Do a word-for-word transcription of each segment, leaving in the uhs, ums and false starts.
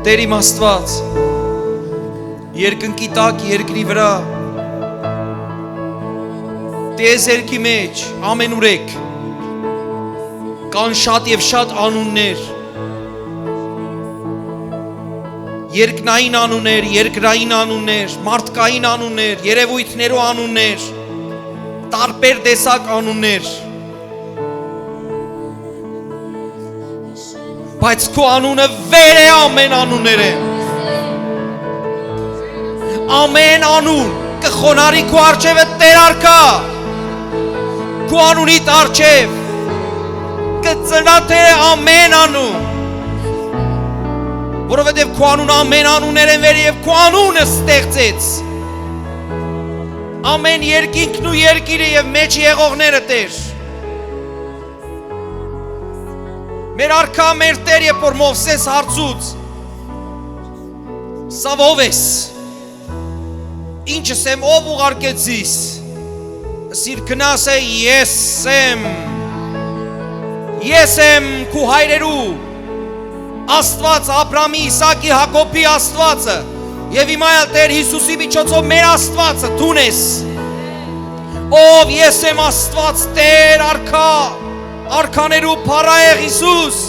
Տէր իմ Աստուած, երկնքի տակ, երկրի վրայ, տիեզերքի մէջ, ամենուրեք, կան շատ եւ շատ անուններ, երկնային անուններ, երկրային անուններ, մարդկային անուններ, երեւոյթներու անուններ, տարբեր տեսակ անուններ։ Բայց քու անունը վեր է ամեն անուններէն։ Ամեն անուն կը խոնարհի քու առջեւը, Տէր արքայ։ Քու անունիդ առջեւ կը ծնայ, Տէր, ամեն անուն, որովհետեւ քու անունը ամեն անուններէն վեր է եւ քու անունը ստեղծեց ամեն երկինքն ու երկիրը եւ մէջ եղողները, Տէր։ Մեր արքայ, մեր Տէր, երբ որ Մովսէս հարցուց, սա ո՞վ ես, ի՞նչ ես, ով ուղարկեց զիս, ըսիր, գնա, ասէ, ես եմ, ես եմ քու հայրերու Աստուած, Աբրամի, Իսակի, Յակոբի Աստուածը, եւ հիմա ալ Տէր Յիսուսի միջոցով մեր Աստուածը դուն ես, ով ես եմ, Աստուած, Տէր, արքայ, արքաներու փառահեղ Յիսուս։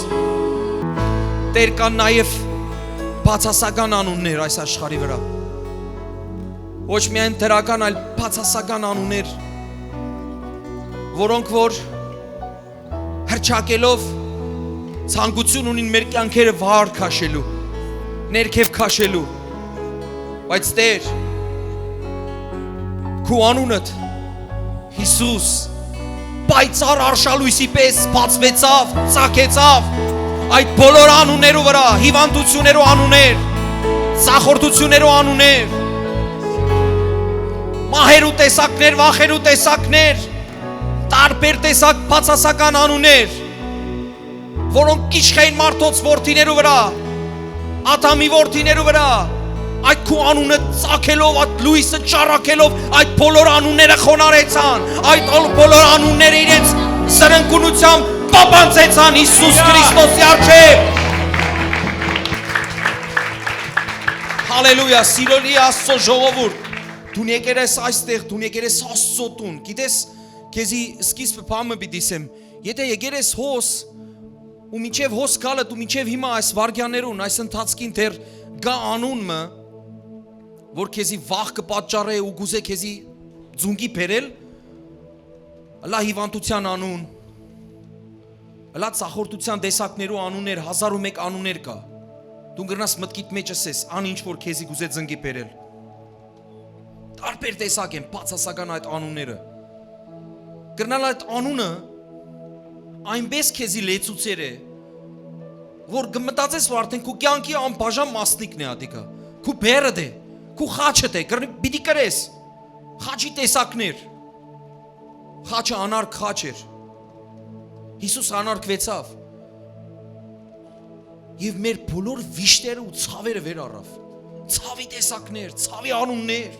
Տէր, կան նաեւ բացասական անուններ այս աշխարհի վրայ, ոչ միայն դրական, այլ բացասական անուններ, որոնք որ հռչակելով ցանկություն ունին մեր կեանքերը վար քաշելու, ներքեւ քաշելու, բայց, Տէր, քու անունդ, Յիսուս, պայծառ արշալոյսի պէս բացուեցաւ, ծագեցաւ այդ բոլոր անուններու վրայ, հիւանդութիւններու անուններ, ձախորդութիւններու անուններ, մահերու տեսակներ, վախերու տեսակներ, տարբեր տեսակ բացասական անուններ, որոնք կիշխեն մարդոց որդիներու վրայ, Ադամի որդիներու վրայ, այդ քու անունը ծագելով, այդ լոյսը ճառագելով, այդ բոլոր անունները խոնարհեցան, այդ ալ-, բոլոր անունները իրենց սրնկունությամբ պապանձեցան Յիսուս Քրիստոսի առջեւ։ Հալելույա, սիրելի Աստծո ժողովուրդ, դուն եկեր ես այստեղ, դուն եկեր ես Աստծո տուն, գիտես, քեզի սկիզբը բան մը պիտի ասեմ, եթե եկեր ես հոս, ու մինչեւ հոս գալը, դու մինչեւ հիմա այս վայրկեաններուն, այս ընթացքին դեռ կա անուն մը, որ քեզի վախ կը պատճառէ ու կուզէ քեզի ծունկի բերել, ըլա հիվանդութեան անուն, ըլա ծախորդութեան տեսակներու անուններ, հազար ու մէկ անուններ կա։ Դուն կրնաս մտքիդ մեջ ըսես, ան ինչ որ քեզի կուզէ ծնկի բերել։ Տարբեր տեսակ են բացասական այդ անունները։ Կրնալ այդ անունը այնպէս քեզի լեցուցեր է, որ կը մտածես, որ արդեն քու կեանքի անբաժան մասնիկն է ատիկա, քու բերդ է, քու խաչդ է, կրնի-, պիտի կրես խաչի տեսակներ։ Խաչը անարգ խաչ էր։ Յիսուս անարգուեցաւ։ Եւ մեր բոլոր վիշտերը ու ցաւերը վեր առաւ։ Ցաւի տեսակներ, ցաւի անուններ։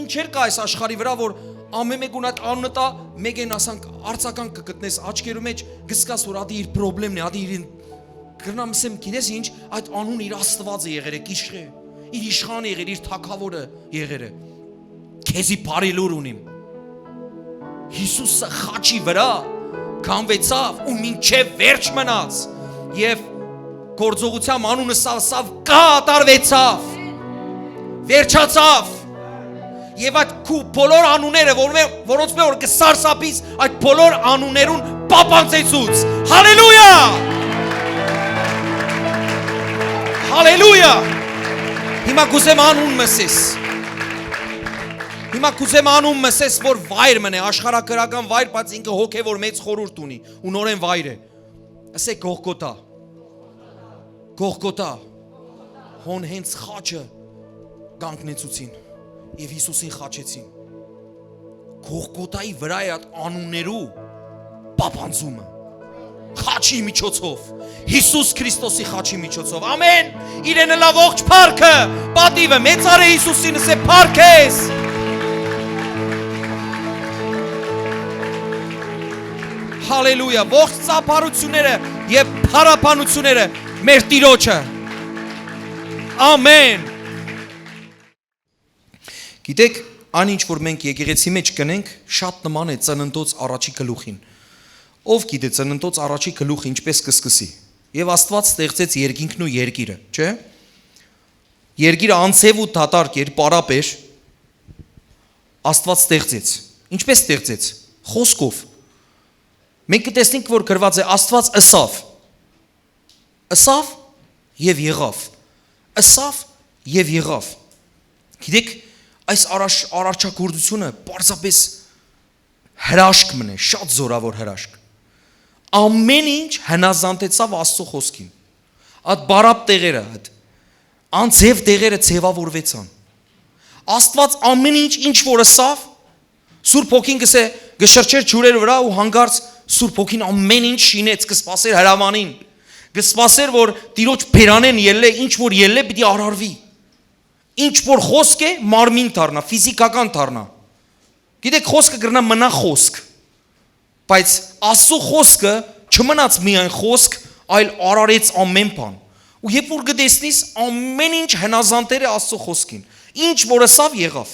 Ինչեր կա այս աշխարհի վրա, որ ամէն մէկուն այդ անունը տայ, մէկէն, ասանք, արձագանք կը գտնես աչքերու մեջ, կսկաս, որ ատի իր պրոբլեմն է, ատի իր, կրնամ ասեմ, գիտես ինչ, այդ անունը իր Աստուածը եղեր է, կիշխէ, իր իշխանը եղեր, իր թագաւորը եղեր է։ Քեզի բարի լուր ունիմ։ Յիսուսը խաչի վրայ գանուեցաւ ու մինչեւ վերջ մնաց, եւ գործողութեան անունը սա, սա կատարուեցաւ, վերջացաւ։ Եւ այդ քու բոլոր անունները, որ մե-, որոնց մէ որ կը սարսափիս, այդ բոլոր անուններուն պապանձեցուց։ Հալելույա։ Հալելույա։ Հիմա կուզեմ անուն մսես։ Հիմա կուզեմ անուն մսես, որ վայր մնե, աշխարհակրական վայր, բայց ինքը հոգեոր մեծ խորհուրդ ունի ու նորեն վայր է։ Ասե Գողգոթա։ Գողգոթա։ Հոն հենց խաչը կանգնեցուցին եւ Յիսուսին խաչեցին։ Գողգոթայի վրայ այդ անուններու պապանձումը, խաչի միջոցով, Յիսուս Քրիստոսի խաչի միջոցով։ Ամեն։ Իրեն ըլլայ ողջ փառքը, պատիվը, մեծարե Յիսուսին, ասե փառք ես։ Հալելույա, ողջ ծափարությունները եւ փառաբանությունները մեր Տիրոջը։ Ամեն։ Գիտեք, այն ինչ որ մենք եկեղեցի մեջ կնենք, շատ նման է ծննդոց առաջի գլուխին։ Ով գիտե ծննդոց առաջի գլուխը ինչպես կսկսի։ Եվ Աստված ստեղծեց երկինքն ու երկիրը, չէ՞։ Երկիրը անձեւ ու դատարկ էր, պարապ էր, Աստված ստեղծեց։ Ինչպես ստեղծեց։ Խոսքով։ Մենք կտեսնենք, որ գրված է, Աստված ըսաւ։ Ըսաւ և եղաւ։ Ըսաւ և եղաւ։ Գիտեք, այս արարչ-, արարչագործությունը պարզապես հրաշք մնե, շատ զորավոր հրաշք։ Ամեն ինչ հնազանդեցաւ Աստծո խոսքին։ Այդ պարապ տեղերը, այդ անձեւ տեղերը ձևավորվեցան։ Աստված ամեն ինչ, ինչ որ ըսաւ, Սուրբ Հոգին կսե, կշրջեր ջուրեր վրայ ու հանկարծ Սուրբ Հոգին ամեն ինչ շինեց, կսպասեր հրամանին, կսպասեր, որ Տիրոջ բերանէն ելլէ, ինչ որ ելլէ, պիտի արարվի։ Ինչ որ խոսք է, մարմին դառնայ, ֆիզիքական դառնայ։ Գիտեք, խոսքը կրնայ մնայ խոսք, բայց Աստծո խոսքը չմնաց միայն խոսք, այլ արարեց ամեն բան։ Ու երբ որ կտեսնես, ամեն ինչ հնազանդ էր Աստծո խոսքին, ինչ որ ըսաւ, եղաւ։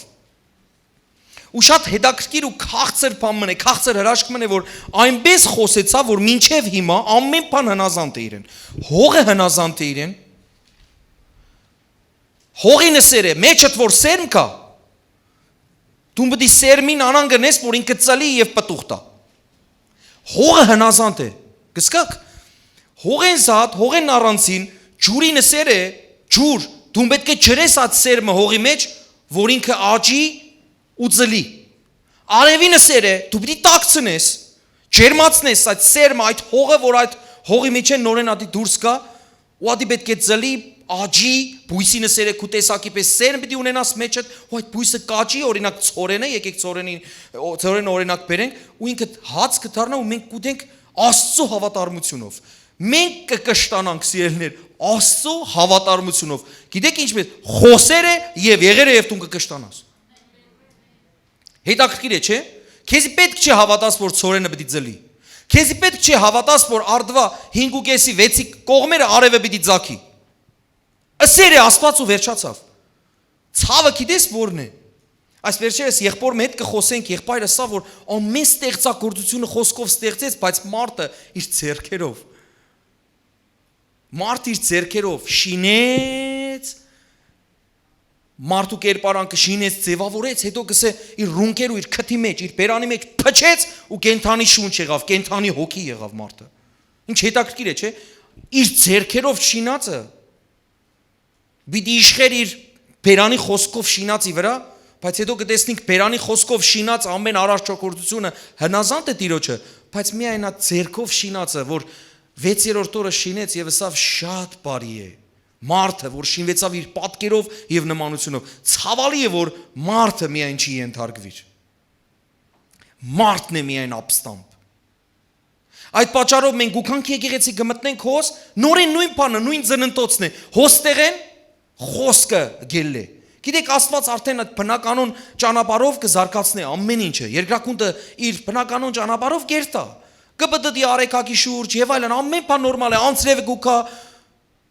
Ու շատ հետաքրքիր ու քաղցր բան մնե, քաղցր հրաշք մնե, որ այնպես խոսեցաւ, որ մինչեւ հիմա ամեն բան հնազանդ է իրեն։ Հողը հնազանդ է իրեն, հողին ըսեր է, մեջդ որ սերմ կայ, դուն պիտի սերմին անան գնես, որ ինքը ծլի եւ պտուղ տայ։ Հողը հնազանդ է, կսկակ։ Հողեն զատ, հողեն առանցին, ջուրին ըսեր է, ջուր, դուն պէտք է ջրես այդ սերմը հողի մեջ, որ ինքը աճի ու ծլի։ Արևին ըսեր է, դու պիտի տաքցնես, ջերմացնես այդ սերմը, այդ հողը, որ այդ հողի միջէն նորեն ատի դուրս գայ, ու ատի պէտք է ծլի, աճի, բոյսին ըսեր է, քու տեսակի պես սերմ պիտի ունենաս մեջդ, ու այդ բոյսը կաճի, օրինակ, ցորենը, եկեք ցորենին, օ-, ցորենը օրինակ բերենք, ու ինքը հաց կդառնայ, ու մենք կուտենք Աստծո հաւատարմութիւնով։ Մենք կը կշտանանք, սիրելիներ, Աստծո հաւատարմութիւնով։ Գիտեք ինչպես, խօսեր է եւ եղեր է, եւ դուն կը կշտանաս։ Հետաքրքիր է, չէ՞։ Քեզի պէտք չէ հաւատաս, որ ցորենը պիտի ծլի։ Քեզի պէտք չէ հաւատաս, որ արդուայ հինգ ու կէսի, վեցի կողմերը արեւը պիտի ձագի։ Ըսեր է Աստուած ու վերջացաւ։ Ցաւը գիտես ո՞րն է։ Այս վերջերս եղբոր մը հետ կը խօսենք, եղբայրը ըսաւ, որ ամեն ստեղծագործութիւնը խօսքով ստեղծեց, բայց մարդը իր ձեռքերով, մարդը իր ձեռքերով շինեց, մարդու կերպարանքը շինեց, ձևաւորեց, հետո կսե իր ռունկերու, իր քթի մեջ, իր բերանի մեջ փչեց ու կենդանի շունչ եղաւ, կենդանի հոգի եղաւ մարդը։ Ինչ հետաքրքիր է, չէ՞։ Իր ձեռքերով շինածը պիտի իշխեր իր բերանի խօսքով շինածի վրայ, բայց հետո կտեսնենք բերանի խօսքով շինած ամեն արարչագործութիւնը հնազանդ է Տիրոջը, բայց միայն այդ ձեռքով շինածը, որ վեցերորդ օրը շինեց եւ ըսաւ, շատ բարի է։ Մարդը, որ շինվեցաւ իր պատկերով եւ նմանութիւնով, ցաւալի է, որ մարդը միայն չի ենթարկուիր։ Մարդն է միայն ապստամբ։ Այդ պատճառով մենք գուքանք եկեղեցի կը մտնենք հոս, նորեն նոյն բանը, նոյն ծննդոցն է, հոս տեղեն խօսքը գելլէ։ Գիտեք, Աստուած արդեն այդ բնականոն ճանապարհով կը զարգացնէ ամեն ինչը, երկրագունդը իր բնականոն ճանապարհով կերթայ։ Կը պտտի արեգակի շուրջ եւ այլն, ամեն բան նորմալ է, անձրեւը կուքայ,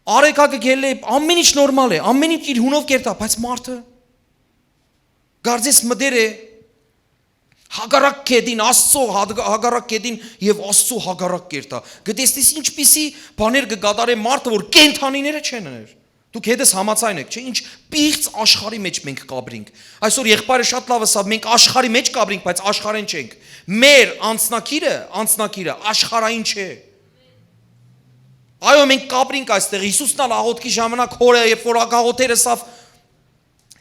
արեգակը գելլէ, ամեն ինչ նորմալ է, ամեն ինչ իր հունով կերթայ, բայց մարդը կարծես մտեր է հակառակ կետին, Աստծո հա-, հակառակ կետին եւ Աստծո հակառակ կերտայ։ Կտեսնես ինչպիսի բաներ կը կատարէ մարդը, որ կենդանիները չեն ներ։ Դուք հետս համաձայն եք, չէ՞, ինչ պիղծ աշխարհի մեջ մենք կապրինք։ Այսօր եղբայրը շատ լավ ըսաւ, մենք աշխարհի մեջ կապրինք, բայց աշխարհեն չենք։ Մեր անձնակիրը, անձնակիրը աշխարհային չէ։ Այո, մենք կապրինք այստեղ։ Հիսուսն ալ աղոթքի ժամանակ հորը, երբ որ աղոթեր, ըսաւ,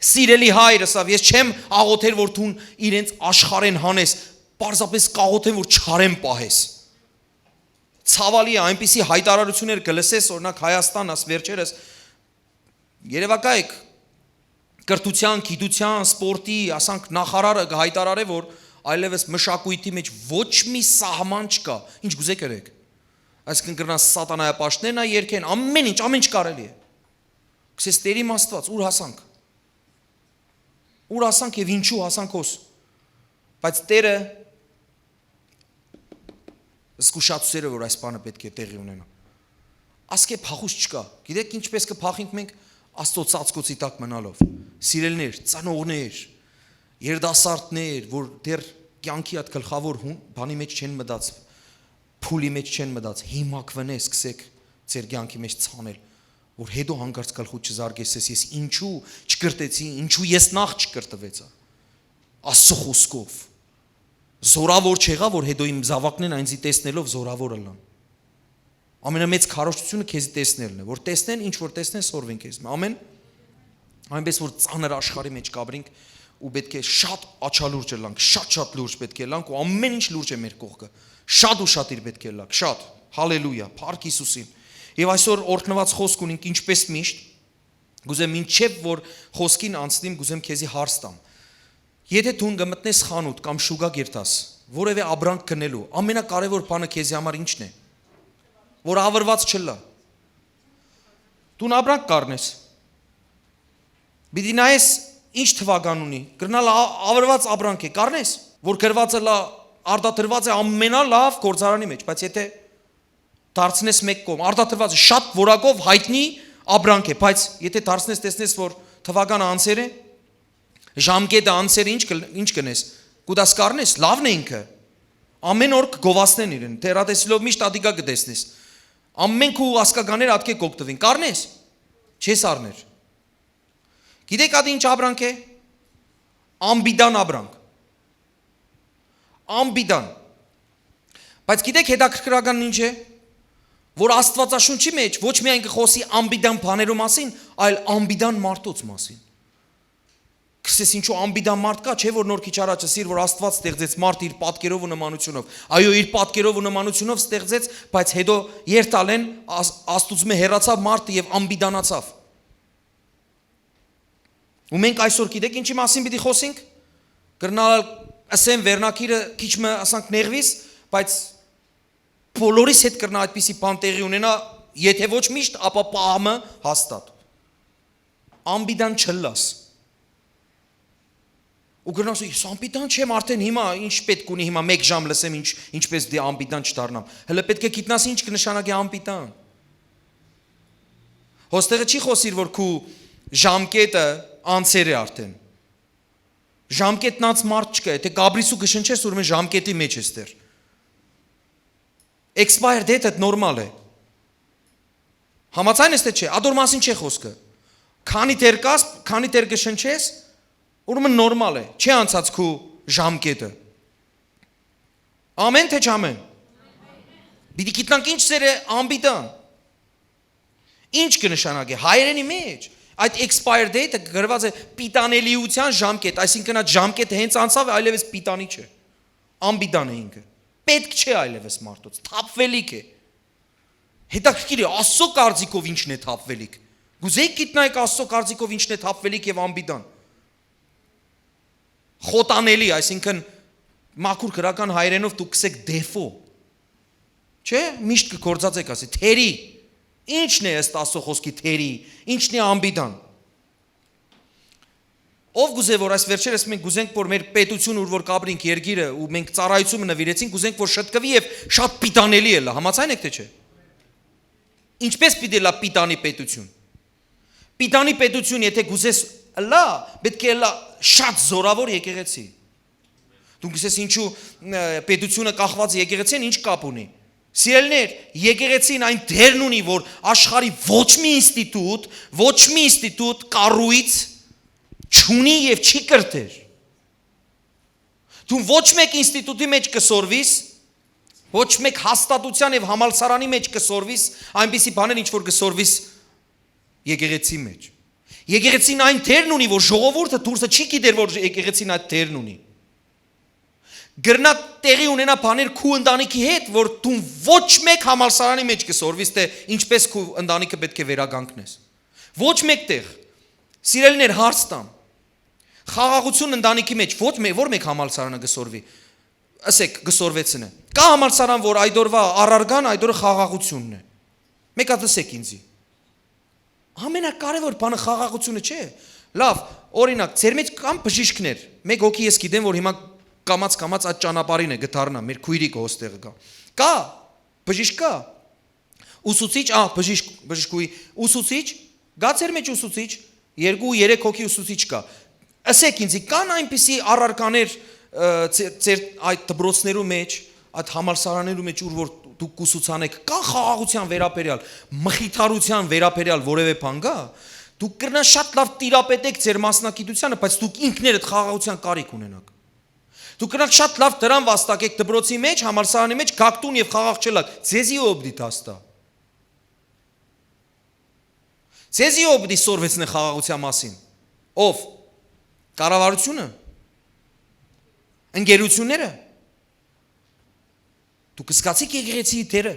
սիրելի հայր, ըսաւ, ես չեմ աղոթեր, որ դուն իրենց աշխարհեն հանես, պարզապես կաղոթեմ, որ չարեն պահես։ Ցավալի է, այնպիսի հայտարարություններ կը լսես, օրինակ, Հայաստան, աս վերջերս, երևակայեք, կրթության, գիտության, սպորտի, ասանք, նախարարը կը հայտարարէ, որ այլևս մշակույթի մեջ ոչ մի սահման չկա, ինչ կուզեք ըրեք։ Այսինքն կրնան սատանայապաշտներն ա երկեն, ամեն ինչ, ամեն ինչ կարելի է։ Կսես, Տեր իմ Աստուած, ուր հասանք։ Ուր հասանք եւ ինչու հասանք հոս։ Բայց Տերը զգուշացուցեր է, որ այս բանը պէտք է տեղի ունենա։ Ասկէ փախուս չկա։ Գիտեք ինչպես կը փախենք մենք, Աստուծոյ ծածկոցի տակ մնալով։ Սիրելիներ, ծնողներ, երիտասարդներ, որ դեռ կեանքի այդ գլխաւոր հուն-, բանի մէջ չեն մտած, փուլի մէջ չեն մտած, հիմա կվենէ սկսեք ձեր կեանքի մէջ ցանել, որ հետո հանկարծ գլխուդ չզարկես, ես, ես ինչու չկրտեցի, ինչու ես նախ չկրտվեցա։ Աստուծոյ խօսքով։ Զորաւոր չեղա, որ հետո իմ զաւակներն այնձի տեսնելով զորաւոր ըլլան։ Ամենամեծ քարոզչութիւնը քեզի տեսնելն է, որ տեսնեն, ինչ որ տեսնեն, սորվեն քեզմէ։ Ամեն, այնպես որ ծանր աշխարհի մէջ կապրինք ու պէտք է շատ աչալուրջ ըլլանք, շատ-շատ լուրջ պէտք է ըլլանք ու ամեն ինչ լուրջ է մեր կողքը։ Շատ ու շատ իր պէտք է ըլլանք, շատ։ Հալելույա, փառք Յիսուսին։ Եւ այսօր օրհնուած խօսք ունինք, ինչպես միշտ, կուզեմ մինչեւ որ խօսքին անցնիմ, կուզեմ քեզի հարց տամ։ Եթէ դուն կը մտնես խանութ կամ շուկա կերտաս, որեւէ ապրանք գնելու, ամենակարեւոր բանը քեզի համար ի՞նչն է, որ աւրուած չըլլայ։ Դուն ապրանք կառնես, պիտի նայես ինչ թուական ունի, կրնալ ա-, աւրուած ապրանք է, կառնես, որ գրուածը լա արտադրուած է ամենալաւ գործարանի մէջ, բայց եթէ դարձնես մէկ կողմ, արտադրուածը շատ որակով յայտնի ապրանք է, բայց եթէ դարձնես, տեսնես, որ թուականը անցեր է, ժամկետը անցեր է, ինչ կլ-, ինչ կնես, կու դաս կառնես, լավն է ինքը, ամեն օր կգովասնեն իրեն, թերատեսիլով միշտ ատիկա կտեսնես, ամեն քու ասկականներ ատկե կօգտվին, կառնես, չես առներ։ Գիտեք ատի ինչ ապրանք է, անպիտան ապրանք, անպիտան։ Բայց գիտեք հետաքրքրական ինչ է, որ Աստուածաշունչի մէջ ոչ միայն կը խօսի անպիտան բաներու մասին, այլ անպիտան մարդոց մասին։ Կսես ինչու անպիտան մարդ կա, չէ՞ որ նոր քիչ առաջ ըսիր, որ Աստուած ստեղծեց մարդը իր պատկերով ու նմանությունով։ Այո, իր պատկերով ու նմանությունով ստեղծեց, բայց հետո երթալեն Աս-, Աստուծմէ հեռացաւ մարդը եւ անպիտանացաւ։ Ու մենք այսօր գիտեք ինչի մասին պիտի խօսենք։ Կրնալ ըսեմ, վերնակիրը քիչ մը, ասանք, նեղվիս, բայց բոլորիս հետ կրնա այդպիսի բան տեղի ունենա, եթէ ոչ միշտ, ապա պահ մը հաստատ։ Անպիտան չըլլաս։ Ու կրնաս, «Ես անպիտան չեմ, արդեն հիմա ինչ պէտք ունի, հիմա մէկ ժամ լսեմ, ինչ, ինչպես դի անպիտան չդառնամ»։ Հələ պէտք է գիտնաս ինչ կը նշանակի անպիտան։ Հոստեղը չի խօսիր, որ քու ժամկետը անցեր է արդեն։ Ժամկետն անց մարդ չկա, եթէ կապրիսու կը շնչես, ուրեմն ժամկետի մէջ ես դեռ։ Expire date-ը նորմալ է։ Համաձայն ես, թե չէ, ադոր մասին չէ խոսքը։ Քանի դեռ կաս, քանի դեռ կը շնչես, ուրեմն նորմալ է, չի անցած քու ժամկետը։ Ամեն թե չամեն։ Պիտի գիտնանք ինչ սեր է անպիտան։ Ինչ կը նշանակի հայերենի մէջ։ Այդ expire date-ը գրված է պիտանելիության ժամկետ, այսինքն այդ ժամկետը հենց անցաւ, այլևս պիտանի չէ։ Անպիտան է ինքը։ Պէտք չէ այլևս մարդոց, թափվելիք է։ Հետաքրքիր է, Աստծո կարծիքով ինչն է թափվելիք։ Կուզեիք գիտնայիք Աստծո կարծիքով ինչն է թափվելիք եւ անպիտան։ Խոտանելի, այսինքն մաքուր գրական հայերենով դուք կսեք դեֆո։ Չէ՞, միշտ կգործածեք, ասի, թերի։ Ի՞նչն է ըստ Աստծո խոսքի թերի, ի՞նչն է անպիտան։ Ով կուզէ, որ այս վերջերս մենք կուզենք, որ մեր պետություն, ուր որ կապրինք երկիրը, ու մենք ծառայությունը նվիրեցինք, կուզենք, որ շտկվի եւ շատ պիտանելի ըլլա, համաձայն եք, թե չէ։ Ինչպես պիտի ըլլա պիտանի պետություն։ Պիտանի պետություն, եթե կուզես ըլլա, պէտք է ըլլա շատ զորաւոր եկեղեցի։ Դու կսես, ինչու, ը, պետությունը կախված է եկեղեցին, ինչ կապ ունի։ Սիրելիներ, եկեղեցին այն դերն ունի, որ աշխարհի ոչ մի ինստիտուտ, ոչ մի ինստիտուտ, կառույց չունի եւ չի կրթեր։ Դու ոչ մեկ ինստիտուտի մէջ կսորվիս, ոչ մեկ հաստատության եւ համալսարանի մէջ կսորվիս, այնպիսի բաներ, ինչ որ կսորվիս եկեղեցի մէջ։ Եկեղեցին այն դերն ունի, որ ժողովուրդը դուրսը չի գիտեր, որ եկեղեցին այդ դերն ունի։ Կրնա տեղի ունենա բաներ քու ընտանիքի հետ, որ դու ոչ մեկ համալսարանի մէջ կսորվիս, թե ինչպես քու ընտանիքը պէտք է վերականգնես։ Ոչ մեկ տեղ։ Սիրելիներ, հարց տամ։ Խաղաղություն ընտանիքի մէջ ոչ մե-, որ մեկ համալսարանը կսորվի, ըսեք, կսորվեցնե։ Կա համալսարան, որ այդ օրվա առարգան, այդ օրը խաղաղությունն է։ Մեկ հատ ըսեք ինձի։ Ամենակարևոր բանը խաղաղությունը չէ։ Լավ, օրինակ, ձեր մեջ կան բժիշկներ։ Մեկ հոգի ես գիտեմ, որ հիմա կամաց-կամաց այդ ճանապարհին է, կդառնա, մեր քոյրիկը հոստեղը կա։ Կա, բժիշկ կա։ Ուսուցիչ, ա, բժիշկ, բժշկուհի, ուսուցիչ, Կա ձեր մեջ ուսուցիչ, երկու, երեք հոգի ուսուցիչ կա։ Ըսէք ինձի, կան այնպիսի առարկաներ, ը, ձեր, ձեր այդ դպրոցներու մեջ, այդ համալսարաններու մեջ, ուր որ դուք կուսուցանեք, կա խաղաղության վերաբերյալ, մխիթարության վերաբերյալ որևէ բան կա։ Դուք կրնան շատ լավ տիրապետեք ձեր մասնագիտությանը, բայց դուք ինքներդ խաղաղության կարիք ունենաք։ Դուք կրնաք շատ լավ դրան վաստակեք դպրոցի մեջ, համալսարանի մեջ, գաք տուն եւ խաղաղ չըլլաք։ Ձեզի ով պիտի դաստա։ Ձեզի ով պիտի սորվեցնէ խաղաղության մասին։ Ով։ Կառավարությունը։ Ընկերությունները։ Դուք կսկացիք եկեղեցիի դերը։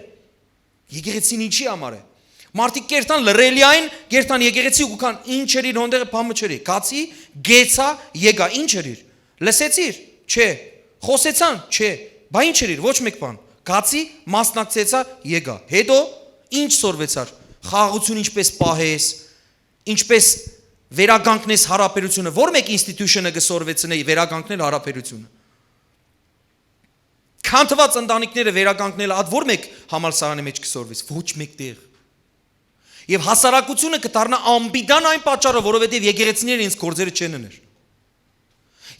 Եկեղեցին ինչի համար է։ Մարդիկ կերթան լռելիային, կերթան եկեղեցի ու կան ինչ էր իր հոնդեղը բամը չերի։ Կացի, գեցա, եկա, ինչ էր իր։ Լսեցիր։ Չէ։ Խոսեցան։ Չէ։ Բա ինչ էր իր, ոչ մեկ բան։ Կացի, մասնակցեցա, եկա։ Հետո ինչ սորվեցար։ Խաղաղություն ինչպես պահես, ինչպես վերականգնես հարաբերությունը, որ մեկ ինստիտուշնը կը սորվեցնէ վերականգնել հարաբերությունը։ Քանթված ընտանիքները վերականգնելը, ատ որ մեկ համալսարանի մեջ կը սորվես, ոչ մեկ տեղ։ Եւ հասարակությունը կը դառնա անպիտան այն պատճառով, որովհետեւ եկեղեցիները իրենց գործերը չեն ըներ։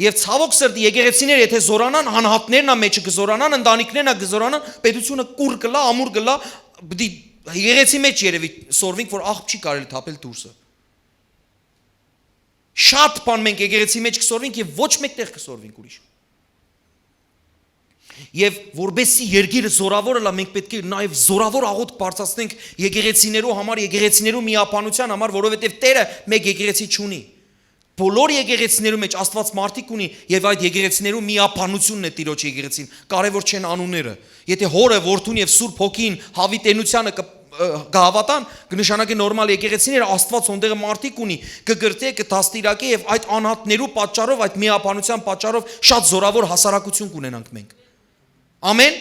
Եւ ցավոք սրտի, եկեղեցիները եթե զորանան, անհատներն ա մեջը կը զորանան, ընտանիքներն ա կը զորանան, պետությունը կուռ կլա, ամուր կլա, պիտի եկեղեցի մեջ երևի սորվինք, որ աղբ չի կարելի թափել դուրսը։ Շատ բան մենք եկեղեցի մեջ կը սորվինք եւ ոչ մեկտեղ կը սորվինք ուրիշ։ Եւ որպեսզի երկիրը զորավոր ըլլայ, մենք պէտք է նաեւ զորավոր աղոթք բարձրացնենք եկեղեցիներու համար, եկեղեցիներու միաբանության համար, որովհետեւ Տերը մեկ եկեղեցի չունի։ Բոլոր եկեղեցիներու մեջ Աստուած մարդիկ ունի եւ այդ եկեղեցիներու միաբանությունն է Տիրոջ եկեղեցին, կարեւոր չեն անունները։ Եթե Հօրը, Որդուն եւ Սուրբ Հոգին հավիտենությանը կը, ը, կը հավատան, կը նշանակի նորմալ եկեղեցիները, Աստուած հոնդեղը մարդիկ ունի, կը կրթէ, կը դաստիարակէ եւ այդ անհատներու պատճառով, այդ միաբանության պատճառով շատ զորավոր հասարակություն կունենանք մենք։ Ամեն։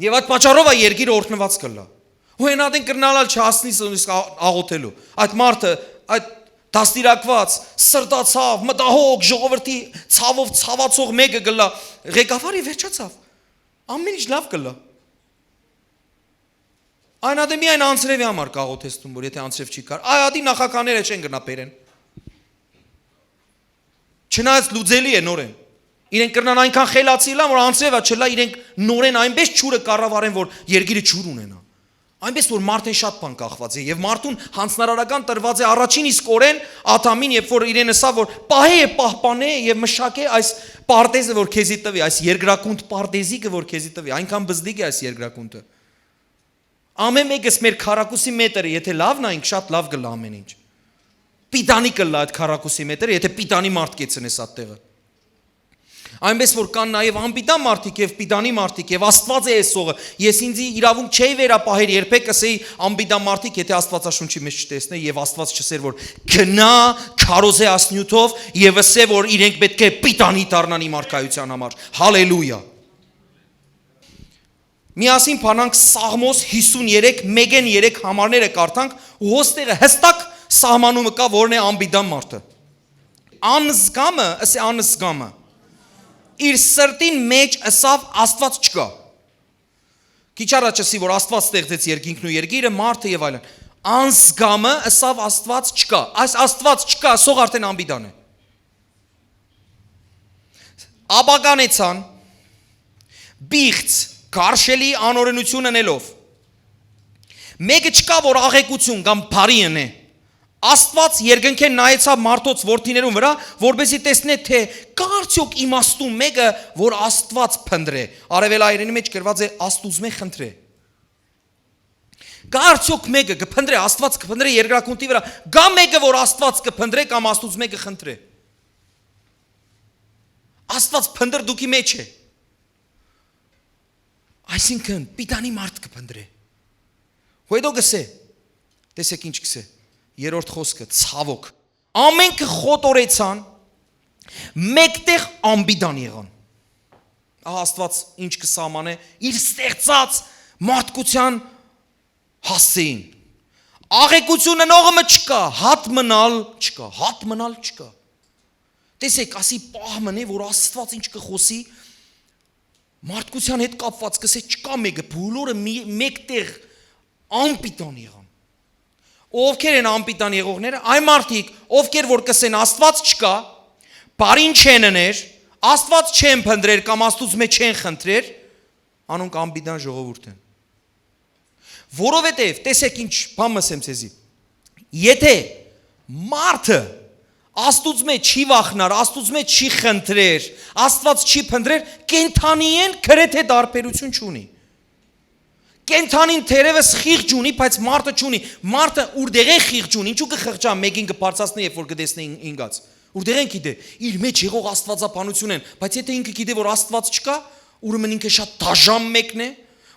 Եւ այդ պատճառով ա երկիրը օրհնուած կ'ըլլայ։ Ու հենատեն կրնալալ չհասնի նույնիսկ ա-, աղոթելու։ Այդ մարդը, այդ դաստիարակուած, սրտացաւ, մտահոգ, ժողովրդի ցավով ցաւացող մեկը կ'ըլլայ ղեկավարի, վերջացաւ։ Ամեն ինչ լավ կ'ըլլայ։ Այն ատեն միայն անձրեւի համար կ'աղոթես դուն, որ եթե անձրեւ չի կար, այ ատի նախագահները չեն գնա բերեն։ Չնայած լուծելի է նորեն։ Իրենք կրնան այնքան խելացի ըլլան, որ անձրեւը չլա, իրենք նորեն այնպէս ջուրը կառավարեն, որ երկիրը ջուր ունենայ։ Այնպէս որ մարդէն շատ բան կախուած է, եւ մարդուն յանձնարարական տրուած է առաջին իսկ օրէն Ադամին, երբ որ իրեն ըսաւ, որ պահէ եւ պահպանէ եւ մշակէ այս պարտեզը, որ քեզի տուի, այս երկրագունդ պարտեզիկը, որ քեզի տուի, այնքան բզդիկ է այս երկրագունդը։ Ամեն մեկս մեր քառակուսի մետրը, եթե լավն ա, ինք շատ լավ կ'ըլլայ ամեն ինչ։ Պիտանի կ'ըլլայ այդ քառակուսի մետրը, եթե պիտանի մարդ կեցնես այդ տեղը։ Այնպես որ կան նաև անպիտան մարդիկ եւ պիտանի մարդիկ, եւ Աստված է այսօղը։ Ես ինձի իրավունք չէի վերապահեր երբեք, ասեի անպիտան մարդիկ, եթե Աստվածաշունչի մեջ չտեսնեի, եւ Աստված չսեր, որ գնա քարոզե ասնյութով եւ ասե, որ իրենք պետք է պիտանի դառնան իմ արքայության համար։ Հալելույա։ Միասին բանանք Սաղմոս հիսուն երեք, մեկեն երեք համարները կարդանք, ու հոստեղը հստակ սահմանումը կա, որն է անպիտան մարդը։ Անզգամը, ասե անզգամը, իր սրտին մեջ ըսավ, Աստված չկա։ Քիչ առաջ ասի, որ Աստված ստեղծեց երկինքն ու երկիրը, մարդը եւ այլն։ Անզգամը ըսավ, Աստված չկա։ Այս Աստված չկա, սող արդեն անպիտան է։ Աբականեցան, բիղծ, գարշելի անօրենություն ընելով։ Մեկը չկա, որ աղեկություն կամ բարի ընէ։ Աստված երկնքէն նայեցաւ մարդոց որդիներուն վրա, որպեսզի տեսնէ, թե կա արդյոք իմաստուն մեկը, որ Աստված փնտրէ։ Արևելայերենի մեջ գրված է, Աստուծմէ խնդրէ։ Կա արդյոք մեկը կը փնտրէ, Աստված կը փնտրէ երկրագունդի վրա, կա մեկը, որ Աստված կը փնտրէ կամ Աստուծմէ կը խնդրէ։ Աստված փնտրտուքի մեջ է։ Այսինքն, պիտանի մարդ կը փնտրէ։ Ու հետո կսե, տեսեք ինչ կսե, երրորդ խոսքը, ցավոք։ Ամենքը խոտորեցան, մեկտեղ անպիտան եղան։ Ահա Աստված ինչ կը սահմանէ, իր ստեղծած մարդկության հասցեին։ Աղեկություն ընողը մը չկա, հատ մնալ չկա, հատ մնալ չկա։ Տեսեք, ասի պահ մնե, որ Աստված ինչ կը խօսի, մարդկության հետ կապված կսե չկա մեկը, բոլորը մի, մեկտեղ անպիտան եղան։ Ովքեր են անպիտան եղողները, այն մարդիկ, ովքեր որ կ'ըսեն Աստուած չկայ, բարին չեն ըներ, Աստուած չեն փնտռեր կամ Աստուծմէ չեն խնդրեր, անոնք անպիտան ժողովուրդ են։ Որովհետեւ, տեսէք ինչ բան մըսեմ ձեզի, եթե մարդը Աստուծմէ չի վախնար, Աստուծմէ չի խնդրեր, Աստուած չի փնտռեր, կենդանիէն գրեթէ տարբերություն չունի։ Կենդանին թերեւս խիղճ ունի, բայց մարդը չունի։ Մարդը ուրդեղէն խիղճ ունի, ինչու՞ կը խղճայ մէկին, կը բարձրացնէ, երբ որ կը տեսնէ ին-, ինգած։ Ուրդեղէն գիտէ, իր մէջ եղող աստուածաբանութիւնէն, բայց եթե ինքը գիտէ, որ Աստուած չկայ, ուրեմն ինքը շատ դաժան մեկն է,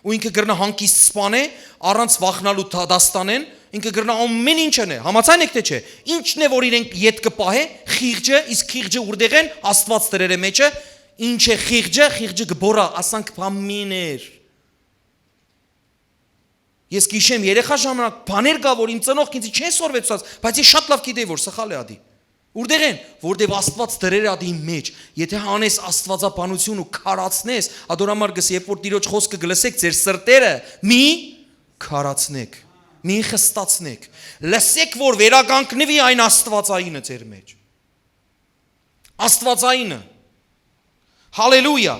ու ինքը կրնայ հանգիստ սպանէ, առանց վախնալու դատաստանէն, ինքը կրնայ ամեն ինչ ընէ։ Համաձայն եք, թէ՞ չէ։ Ինչն է, որ իրեն ետ կը պահէ, խիղճը, իսկ խիղճը ուրդեղէն Աստուած դրեր է մէջը, ինչ է խիղճը, խիղճը կը բոռայ, ասանք բամիներ։ Ես կ'յիշեմ, երեխա ժամանակ բաներ կայ, որ իմ ծնողք ինձի չեն սորվեցուցած, բայց ես շատ լաւ գիտէի, որ սխալ է ատի։ Ուրդեղէն, որտեւ Աստուած դրեր ատի իմ մէջ, եթե հանես աստուածաբանութիւն ու քարացնես, ատոր համար կ'ըսի, երբ որ Տիրոջ խօսքը կը լսեք, ձեր սրտերը մի քարացնեք, մի խստացնեք, լսեք, որ վերականգնուի այն աստուածայինը ձեր մէջ։ Աստուածայինը։ Հալելույա։